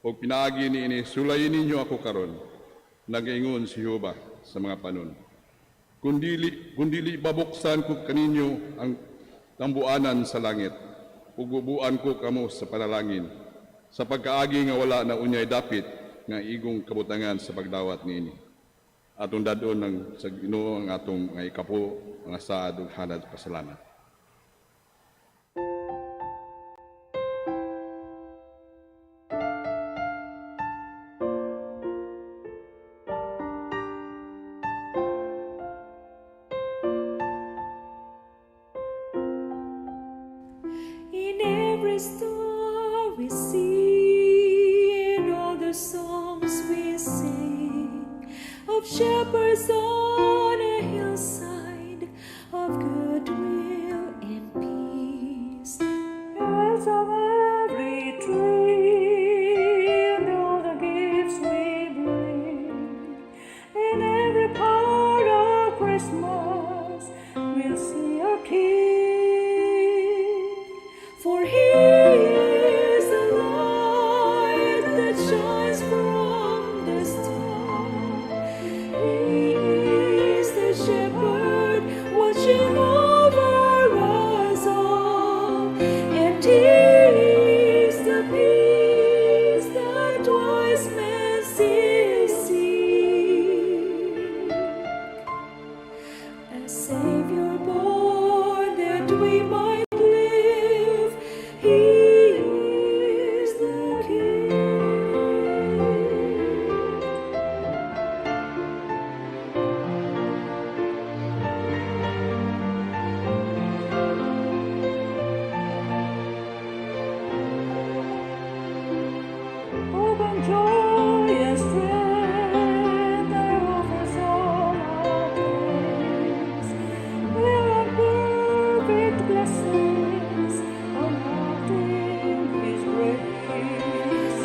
Ug pinaagi niini sulayin ninyo ako karon, nagaingon si Jehova sa mga panon. Kung dili babuksan ko kaninyo ang tambuanan sa langit, ug bubuan ko kamo sa panalangin, sa pagkaagi nga wala na unyay dapit nga igong kabutangan sa pagdawat niini. Atong dad-on ng sa Ginoo ang atong mga ikapulo, mga saad ug halad pasalamat. In every star we see, in all the songs we sing, of shepherds on a hillside, of goodwill and peace. As of every tree, and all the gifts we bring, in every part of Christmas, we'll see our King. For he is the light that shines from the star. He is the shepherd watching over us all. And he is the peace that wise men still seek. A Savior born that we might live. He is the King. Hope and joy and strength are offers all our days. There are perfect blessings unfolding His grace.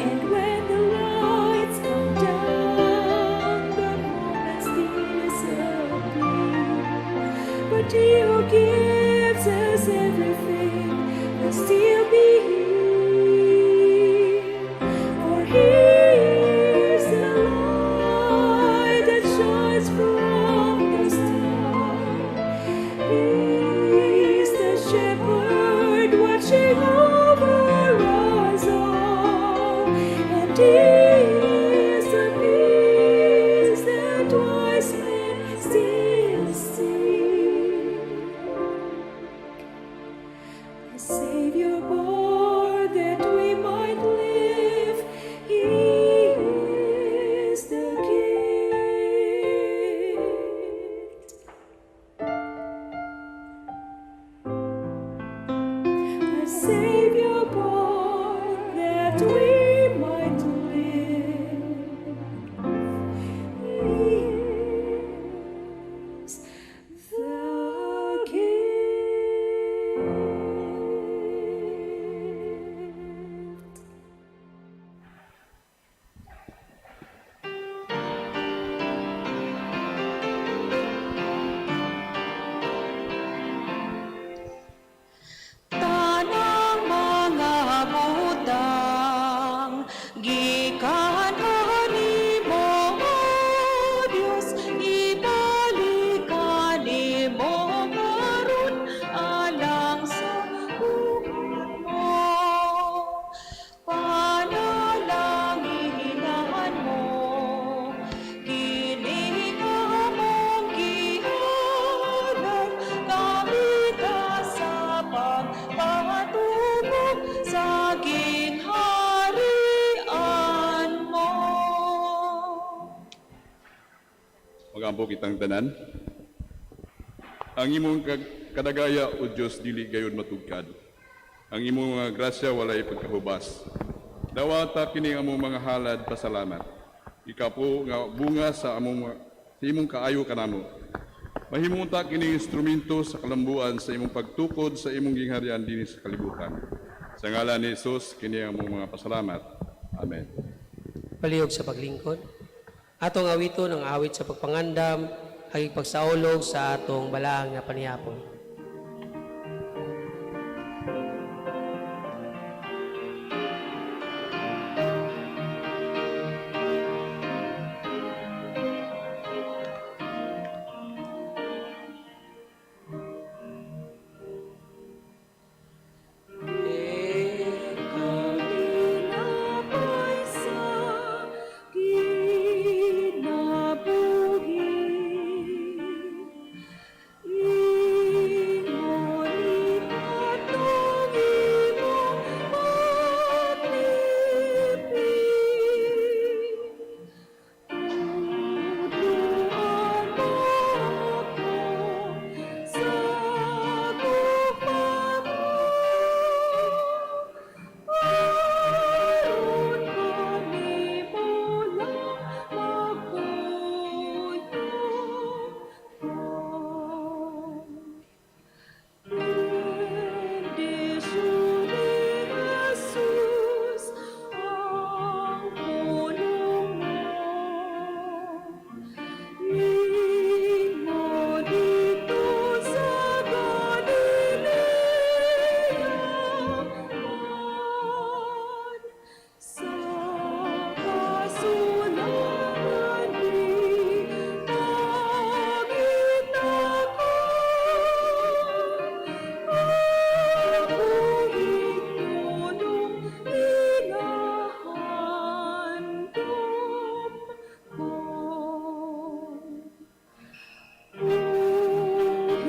And when the lights come down, the moments disappear. But He who gives us everything will still be here. For He is the light that shines from the star. He is the shepherd watching over us all. And He is the peace that wise men still seek. A Savior born that we might live. He is the gift. A Savior born that we might live. He is the gift. Tanang mga butang gikan kanimo, O Dios, ibalik kanimo karon alang sa buhat mo. Panalanginan mo kini among gihalad, gamita sa pagpatumok sa gingharian mo. Magampo kitang tanan. Ang imong kadagaya, O Dios, dili gayud matugkad. Ang imong mga grasya walay pagkahubas. Dawata kini ang among mga halad pasalamat, ikapulo nga bunga sa imong kaayo kanamo. Mahimo unta kini instrumento sa kalambuan sa imong pagtukod sa imong gingharian dinhi sa kalibutan. Sa ngalan ni Jesus, kini ang among mga pasalamat. Amen. Palihog sa paglingkod. Atong awiton ang awit sa pagpangandam. hagig pagsaulog sa atong balaang nga panihapon. Ikaw tinapay sa kinabuhi, imo nihatag imong paglipi. Tudloan mo ako sa gugma mo, aron kanimo lang magpuyo ko. Bendisyon ni Jesus ang pulong mo. Ingon didto sa Galilea man, sa kasulangan gipangita ko, kabuhing pulong ginahandom ko.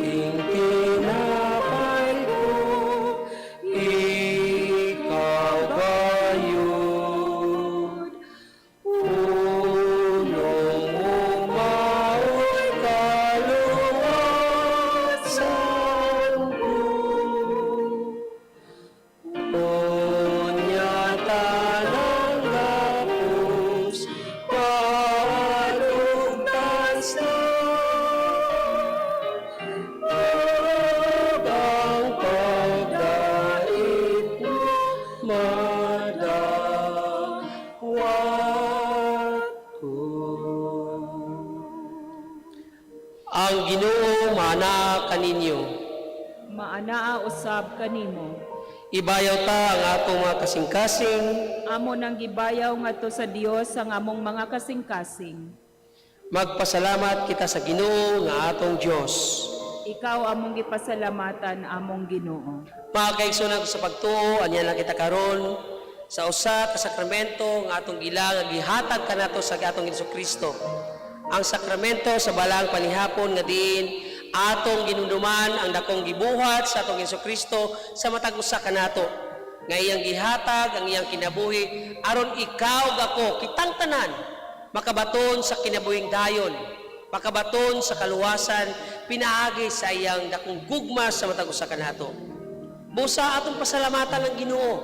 Ing tinapay ko, ikaw gayud. Punong umaoy kaluwasan ko. Unya tanang gapos, palugtas na. Ug ang pagdait mo madawat ko. Ang Ginoo maanaa kaninyo. Maanaa usab kanimo. Ibayaw ta ang atong mga kasing-kasing. Amo nang gibayaw ngadto sa Dios ang among mga kasing-kasing. Magpasalamat kita sa Ginoo nga atong Dios. Ikaw among gipasalamatan, among Ginoo. Mga kaigsunan ko sa pagtuo, anya lang kita karon sa usa ka sakramento nga atong gila nga gihatag kanato sa atong Hesus Kristo. Ang sakramento sa balaang panihapon nga diin atong ginunduman ang dakong gibuhat sa atong Hesus Kristo sa matag usa kanato nga iyang gihatag ang iyang kinabuhi aron ikaw gako kitang tanan makabaton sa kinabuhing dayon, makabaton sa kaluwasan pinaagi sa iyang dakong gugma sa matag usa kanato. Busa atong pasalamatan ang Ginoo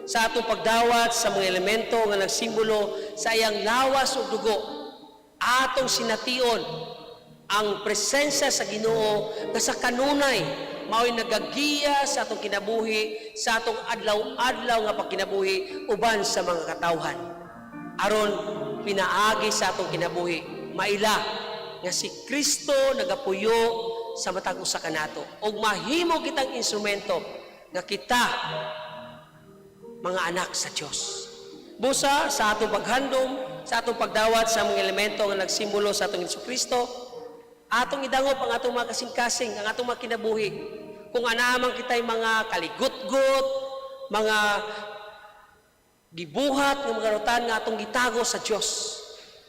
sa atong pagdawat sa mga elemento nga nagsimbolo sa iyang lawas ug dugo. Atong sination ang presensya sa Ginoo nga sa kanunay mao'y nagagiya sa atong kinabuhi, sa atong adlaw-adlaw nga pagkinabuhi uban sa mga katawhan. Aron pinaagi sa atong kinabuhi, maila nga si Kristo nagapuyo sa matag usa kanato ug mahimo kitang instrumento nga kita mga anak sa Dios. Busa sa atong paghandom, sa atong pagdawat sa mga elemento nga nagsimbolo sa atong Hesus Kristo, atong idangop ang atong mga kasing-kasing, ang atong mga kinabuhi. Kung anaa man kita'y mga kaligutgot, mga gibuhat nga mga rutan nga atong gitago sa Dios.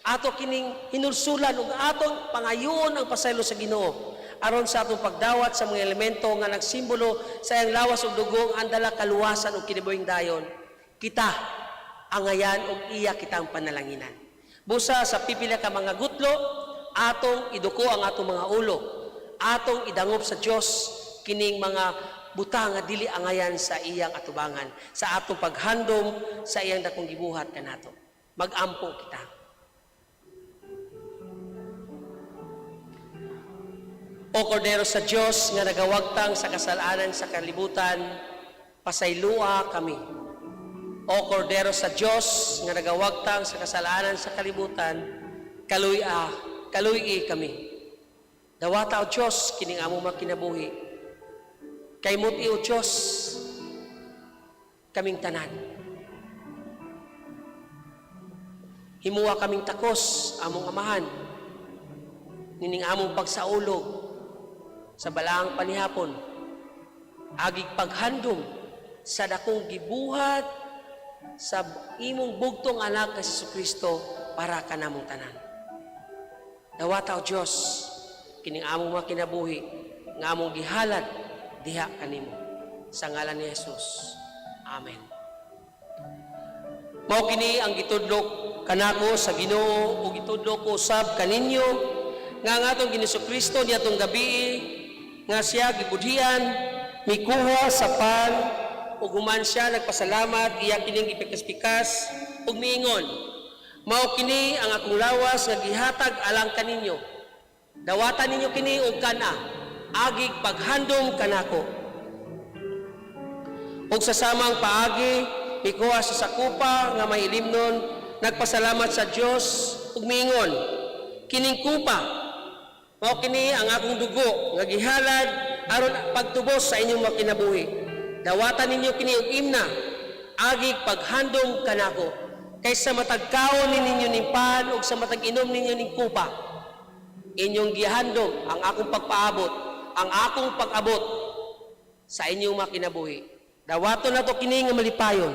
Ato kining hinulsulan ug atong pangayoon ang pasaylo sa Ginoo aron sa atong pagdawat sa mga elemento nga nagsimbolo sa iyang lawas ug dugo ang andala kaluwasan ug kinabuhing dayon. Kita angayan og iya kitang panalanginan. Busa sa pipila ka mga gutlo, atong iduko ang atong mga ulo, atong idangop sa Dios kining mga butang nga dili angayan sa iyang atubangan, sa atong paghandom sa iyang dakong gibuhat kanato. Magampo kita. O Kordero sa Dios nga nagawagtang sa kasalanan sa kalibutan, pasaylua kami. O Kordero sa Dios nga nagawagtang sa kasalanan sa kalibutan, kaluy-i kami. Dawata, O Diyos, kining among mga kinabuhi. Kay muti, O Diyos, kaming tanan. Himuwa kaming takos, among amahan, nining among pagsaulog sa balaang panihapon, agig paghandom sa dakong gibuhat sa imong bugtong anak nga si Kristo para kanamong tanan. Dawata, O Diyos, kining among mga kinabuhi nga among gihalad diha kanimo. Sa ngalan ni Jesus. Amen. Mao kini ang gitudlo kanako sa Ginoo ug gitudlo ko sab kaninyo nga ang atong Ginoong Kristo niadtong gabii nga siya gibudhian, mikuha sa pan ug human siya nagpasalamat, iya kining gipikas-pikas ug miingon, "Mao kini ang akong lawas nga gihatag alang kaninyo. Dawata ninyo kini og kana agig paghandom kanako." Ug sa samang paagi, mikuha siya sa kupa nga may ilimnon, nagpasalamat sa Dios ug miingon, "Kining kupa mao kini ang akong dugo nga gihalad aron pagtubos sa inyong mga kinabuhi. Dawata ninyo kini og imna agig paghandom kanako. Kay sa matag kaon ni ninyo ning pan ug sa matag inom ninyo ning kupa, inyong gihandom ang akong pagpaabot, ang akong pag-abot sa inyong mga kinabuhi. Dawaton nato kini nga malipayon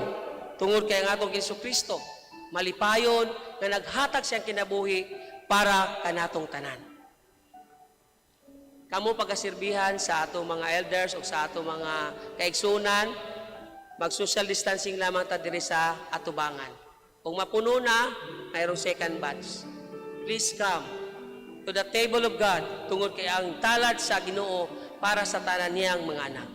tungod kay ang atong Hesus Kristo malipayon nga naghatag siyang kinabuhi para kanatong tanan." Kamo pagkaserbihan sa atong mga elders o sa atong mga kaigsunan, mag-social distancing lamang ta diri sa atubangan. Kung mapuno na, mayroong second batch. Please come to the table of God tungod kay ang talad sa Ginoo para sa tanan niyang mga anak.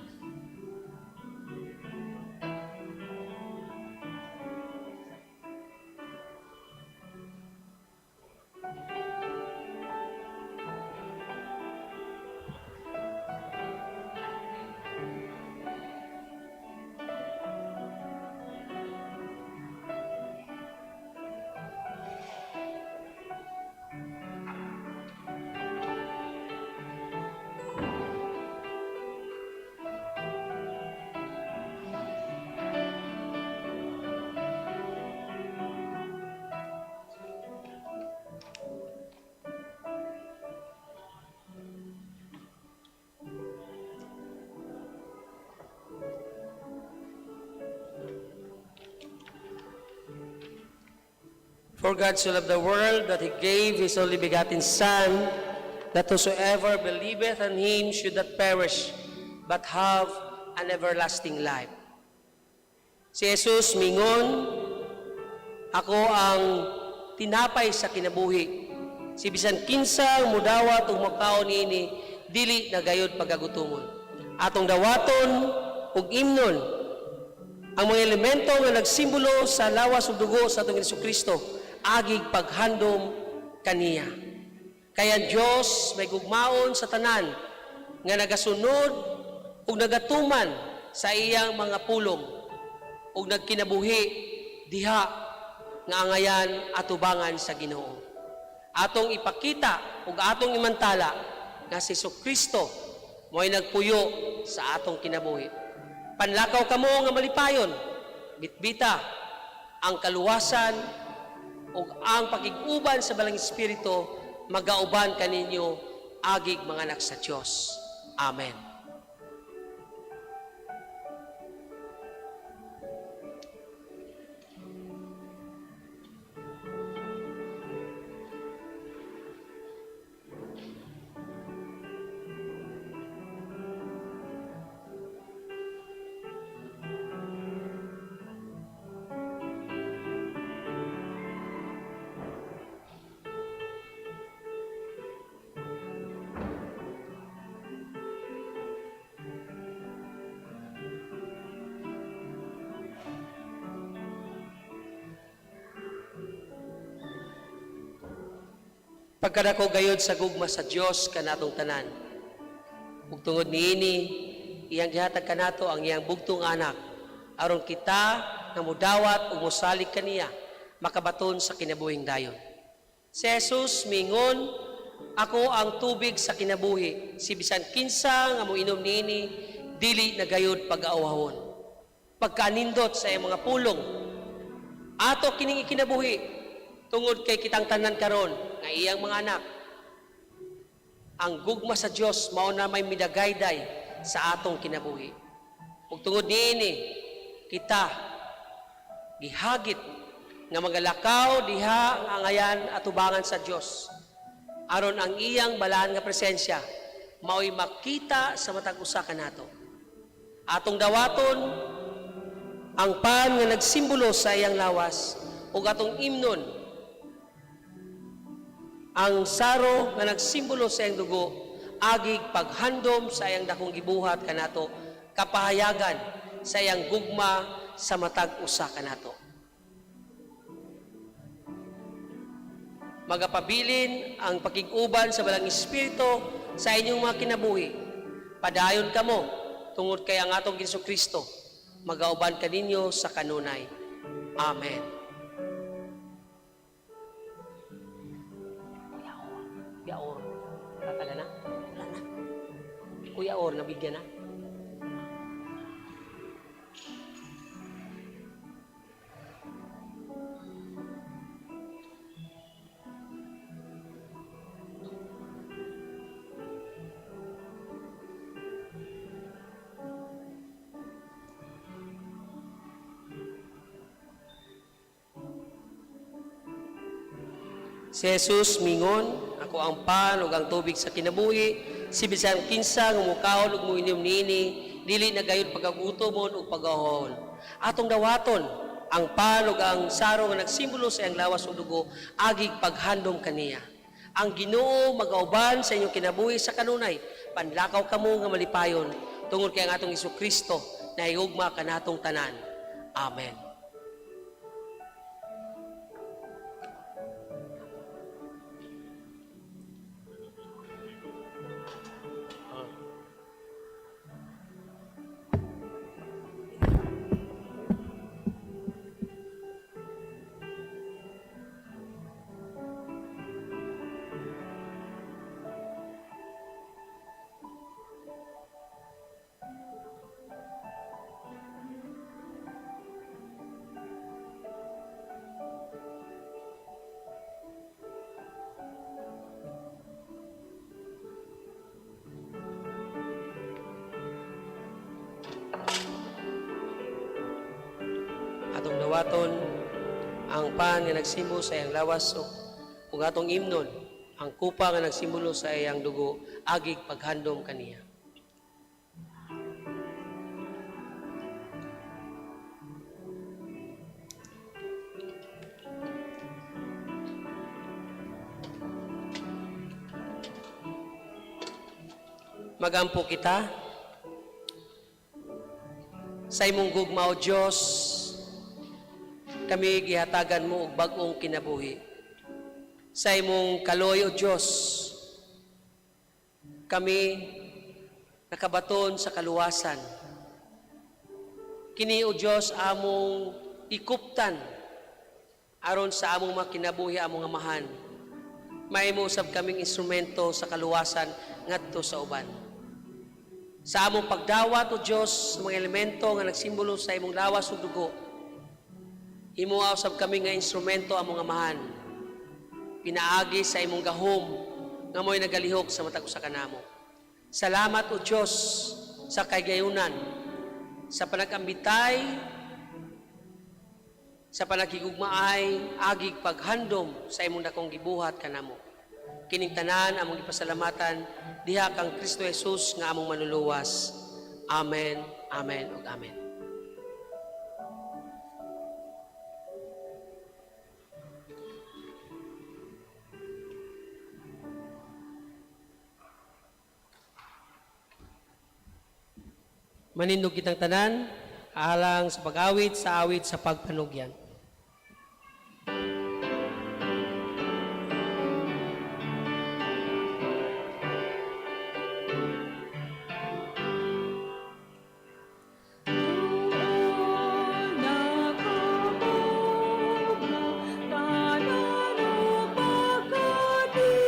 For God so loved the world that He gave His only begotten Son, that whosoever believeth on Him should not perish, but have an everlasting life. Si Jesus mingon, "Ako ang tinapay sa kinabuhi. Si bisan kinsang mudawat ug makaon niini, dili na gayod pagagutomon." Atong dawaton ug imnon ang mga elemento nga nagsimbolo sa lawas ug dugo sa atong Hesus Kristo agig paghandom kaniya. Kaya Dios may gugmaon sa tanan nga nagasunod ug nagatuman sa iyang mga pulong ug nagkinabuhi diha nga angayan atubangan sa Ginoo. Atong ipakita ug atong imantala nga si Kristo mo'y nagpuyo sa atong kinabuhi. Panlakaw kamo nga malipayon, bitbita ang kaluwasan ug ang pakig-uban sa Balaang Espiritu magauban kaninyo agig mga anak sa Dios. Amen. Pagkadako gayod sa gugma sa Dios kanatong tanan. Ug tungod niini, iyang gihatag kanato ang iyang bugtong anak aron kita nga mudawat ug mosalig kaniya makabaton sa kinabuhing dayon. Si Jesus mingon, Ako ang tubig sa kinabuhi, si bisan kinsa nga moinom niini dili na gayud pag-awhawon. Pagkanindot sa iyang mga pulong, ato kining ikinabuhi tungod kay kitang tanan karon nga iyang mga anak. Ang gugma sa Dios mao na may midagayday sa atong kinabuhi. Ug tungod niini kita gihagit nga magalakaw diha nga angayan atubangan sa Dios aron ang iyang balaan nga presensya mao'y makita sa matag usa kanato. Atong dawaton ang pan nga nagsimbolo sa iyang lawas ug atong imnon ang saro nga nagsimbolo sa iyang dugo agig paghandom sa iyang dakong gibuhat kanato, kapahayagan sa iyang gugma sa matag usa kanato. Magapabilin ang pakig-uban sa Balang Espiritu sa inyong mga kinabuhi. Padayon kamo tungod kay ang atong Hesus Kristo magauban kaninyo sa kanunay. Amen. Kuya Or, Kuya Or, tataga na? Wala na. Kuya Or, nabigyan na? Si Jesus mingon, ako ang pan ug ang tubig sa kinabuhi, si bisan kinsa nga mukaon ug moinom niini, dili na gayud pagagutomon ug pagahon. Atong dawaton ang pan ug ang saro nga nagsimbolo sa iyang lawas ug dugo, agig paghandom kaniya. Ang Ginoo magauban sa inyong kinabuhi sa kanunay, panlakaw kamo nga malipayon tungod kay ang atong Hesus Kristo nahigugma kanatong tanan. Amen. Atong dawaton ang pan nga nagsimbolo sa iyang lawas ug atong imnon ang kupa nga nagsimbolo sa iyang dugo agig paghandom kaniya. Magampo kita sa imong gugma, O Dios, kami gihatagan mo og bag-ong kinabuhi. Sa imong kaloy, O Dios, kami nakabaton sa kaluwasan. Kini, O Dios, among ikuptan aron sa among mga kinabuhi, among amahan. Mahimo usab kaming instrumento sa kaluwasan ngadto sa uban. Sa among pagdawat, O Dios, sa mga elemento nga nagsimbolo sa imong lawas ug dugo, himoa usab kami nga instrumento among amahan. Pinaagi sa imong gahom nga mo'y nagalihok sa matag usa kanamo. Salamat, O Dios, sa kaygayunan, sa panag-ambitay, sa panaghigugmaay, agig paghandom sa imong dakong gibuhat kanamo. Kining tanan among gipasalamatan diha kang Kristo Jesus nga among manluluwas. Amen, amen, ug amen. Manindog kitang tanan, alang sa pag-awit sa awit sa pagpanugyan. Nakahugma, tanan og pagkalipay.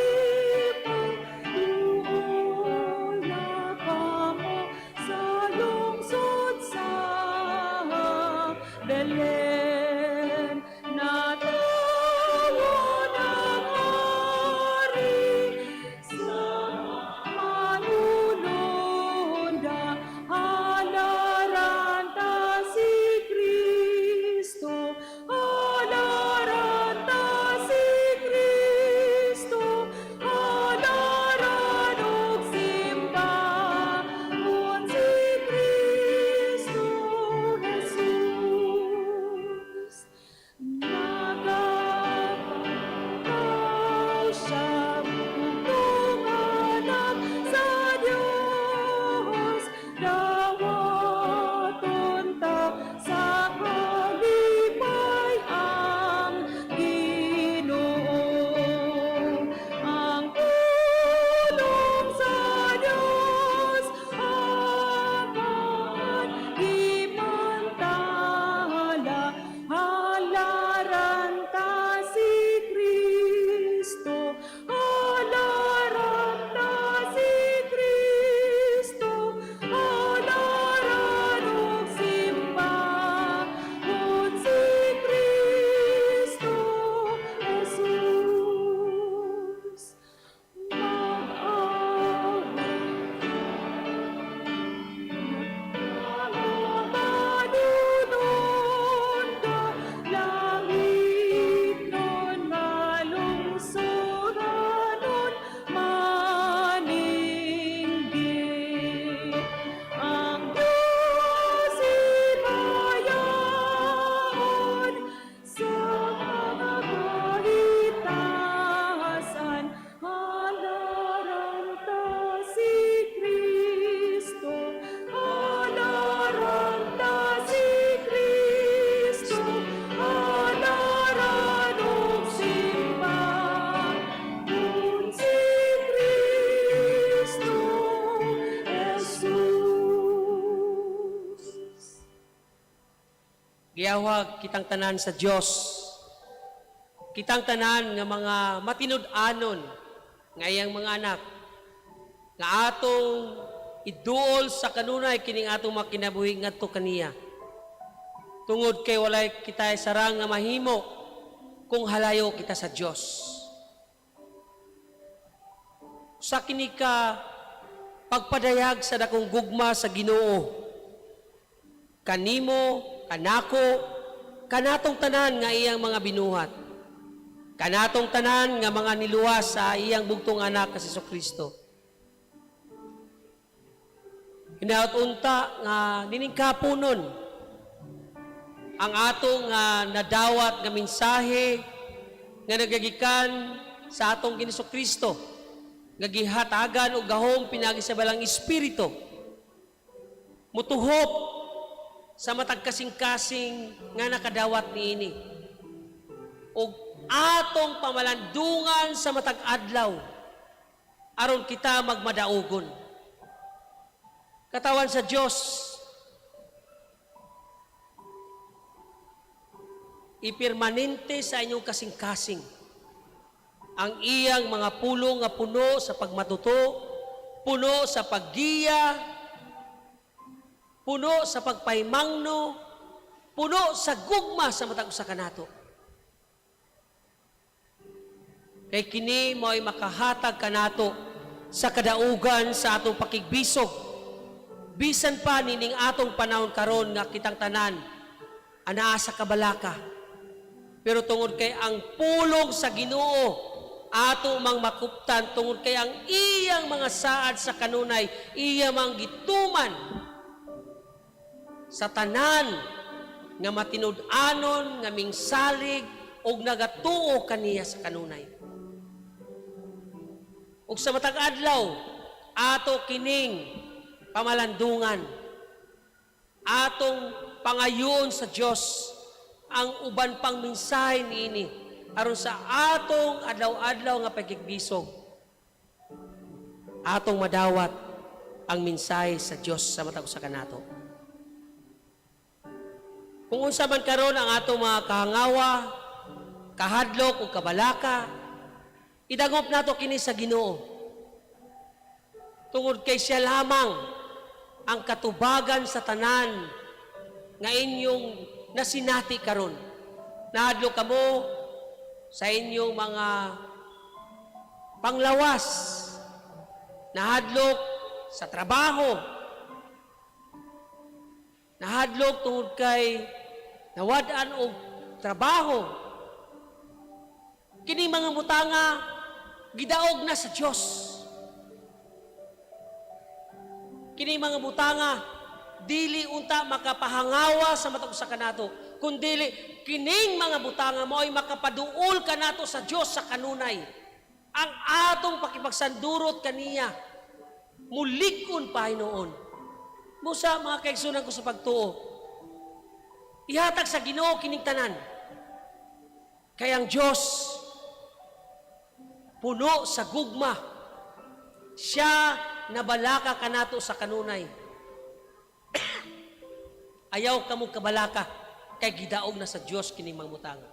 Giyawag kitang tanan sa Dios. Kitang tanan nga mga matinud-anon nga iyang mga anak nga atong iduol sa kanunay kining atong mga kinabuhi ngadto kaniya. Tungod kay walay kita sarang nga mahimo kung halayo kita sa Dios. Sa kini ka pagpadayag sa dakong gugma sa Ginoo kanimo, kanako, kanatong tanan nga iyang mga binuhat, kanatong tanan nga mga niluwas sa iyang bugtong anak nga si Kristo. Hinaot unta nga nining kapunon ang atong nga nadawat nga mensahe nga nagagikan sa atong Ginoong Kristo nga gihatagan og gahom pinaagi sa Balang Espiritu mutuhop sa matag kasing-kasing nga nakadawat niini og atong pamalandungan sa matag adlaw aron kita magmadaugon. Katawan sa Dios, ipirmanente sa inyong kasing-kasing ang iyang mga pulong nga puno sa pagmatuto, puno sa paggiya, puno sa pagpaymangno, puno sa gugma sa matag usa kanato. Kay kini mo'y makahatag kanato sa kadaugan sa atong pakigbisog. Bisan pa nining atong panahon karon nga kitang tanan anaa sa kabalaka. Pero tungod kay ang pulong sa Ginoo ato mang makuptan, tungod kay ang iyang mga saad sa kanunay iya mang gituman sa tanan nga matinud-anon nga mingsalig og nagatuo kaniya sa kanunay. Ug sa matag adlaw ato kining pamalandungan, atong pangayoon sa Dios ang uban pang mensahe niini aron sa atong adlaw-adlaw nga pagkigbisog atong madawat ang mensahe sa Dios sa matag usa kanato. Kung unsa man karon ang atong mga kahangawa, kahadlok ug kabalaka, idagop nato kini sa Ginoo. Tungod kay siya lamang ang katubagan sa tanan nga inyong nasinati karon. Nahadlok kamo sa inyong mga panglawas, nahadlok sa trabaho, nahadlok tungod kay nawad-an og trabaho. Kini mga butanga gidaog na sa Dios. Kini mga butanga dili unta makapahangawa sa matag usa kanato, kundili kining mga butanga mao'y makapaduol kanato sa Dios sa kanunay. Ang atong pakipagsandurot kaniya mulig-on pa hinuon. Busa mga kaigsunan ko sa pagtuo, ihatag sa Ginoo kining tanan. Kay ang Dios puno sa gugma. Siya nabalaka kanato sa kanunay. Ayaw kamo kabalaka kay gidaog na sa Dios kining mga butanga.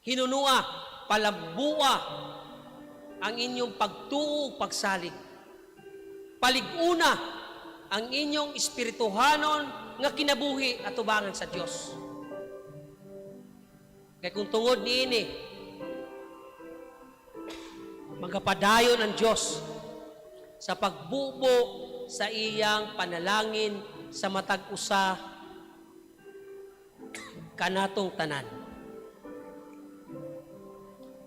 Hinunua, palambua ang inyong pagtuo ug pagsalig. Palig-una ang inyong espirituhanon nga kinabuhi at tubangan sa Dios. Kay kung tungod niini, magapadayon ang Dios sa pagbubo sa iyang panalangin sa matag usa kanatong tanan.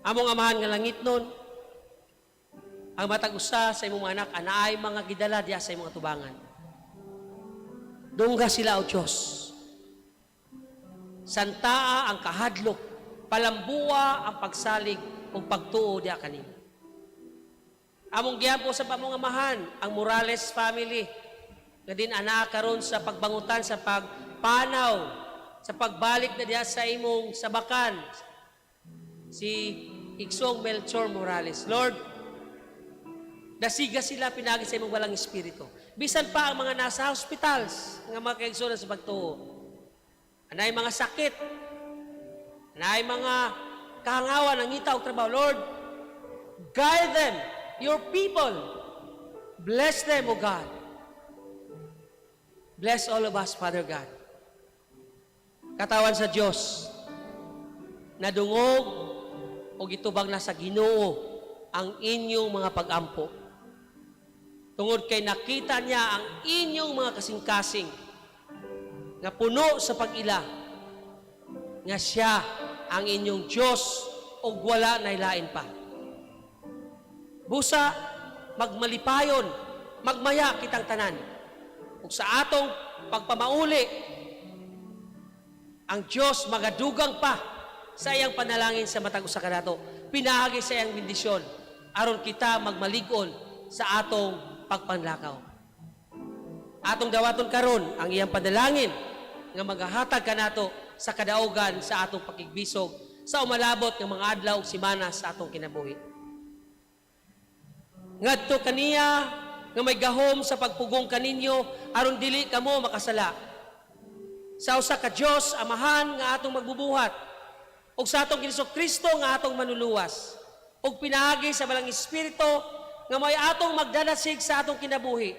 Among Amahan nga langit nun, ang matag usa sa imong mga anak anaay mga gidala diya sa imong atubangan. Dungga sila o Diyos. Santaa ang kahadlok, palambua ang pagsalig ug pagtuo diya kanimo. Among giampo sa pamong Amahan, ang Morales family, nga din ana karon sa pagbangutan, sa pagpanaw, sa pagbalik na diha sa imong sabakan, si Igsong Melchor Morales. Lord, dasiga sila pinagi sa imong walang espiritu. Bisan pa ang mga nasa hospitals, nga mga kaigsunan sa pagtuo. Anay mga sakit. Anay mga kahangawan, nangita og trabaho. Lord, guide them, your people. Bless them, O God. Bless all of us, Father God. Katawhan sa Dios, nadungog o gitubag na sa Ginoo ang inyong mga pagampo. Tungod kay nakita niya ang inyong mga kasing-kasing nga puno sa pag-ila nga siya ang inyong Diyos ug wala na lain pa. Busa, magmalipayon, magmaya kitang tanan. Ug sa atong pagpamauli, ang Diyos magadugang pa sa iyang panalangin sa matag usa kanato. Pinaagi sa iyang bendisyon aron kita magmalig-on sa atong pagpanlakaw. Atong dawaton karon ang iyang panalangin nga magahatag kanato sa kadaugan sa atong pakigbisog sa umalabot ng mga adlaw ug semana sa atong kinabuhi. Ngadto kaniya nga may gahom sa pagpugong kaninyo aron dili kamo makasala. Sa usa ka Dios Amahan nga atong magbubuhat ug sa atong Ginoong Kristo nga atong manluluwas ug pinaagi sa Balaang Espiritu nga may atong magdadasig sa atong kinabuhi.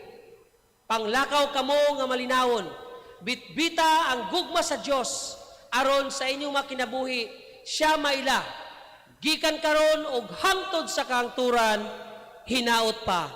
Panglakaw kamo nga malinawon. Bitbita ang gugma sa Dios aron sa inyong mga kinabuhi siya maila. Gikan karon og hangtod sa kahangturan, hinaot pa.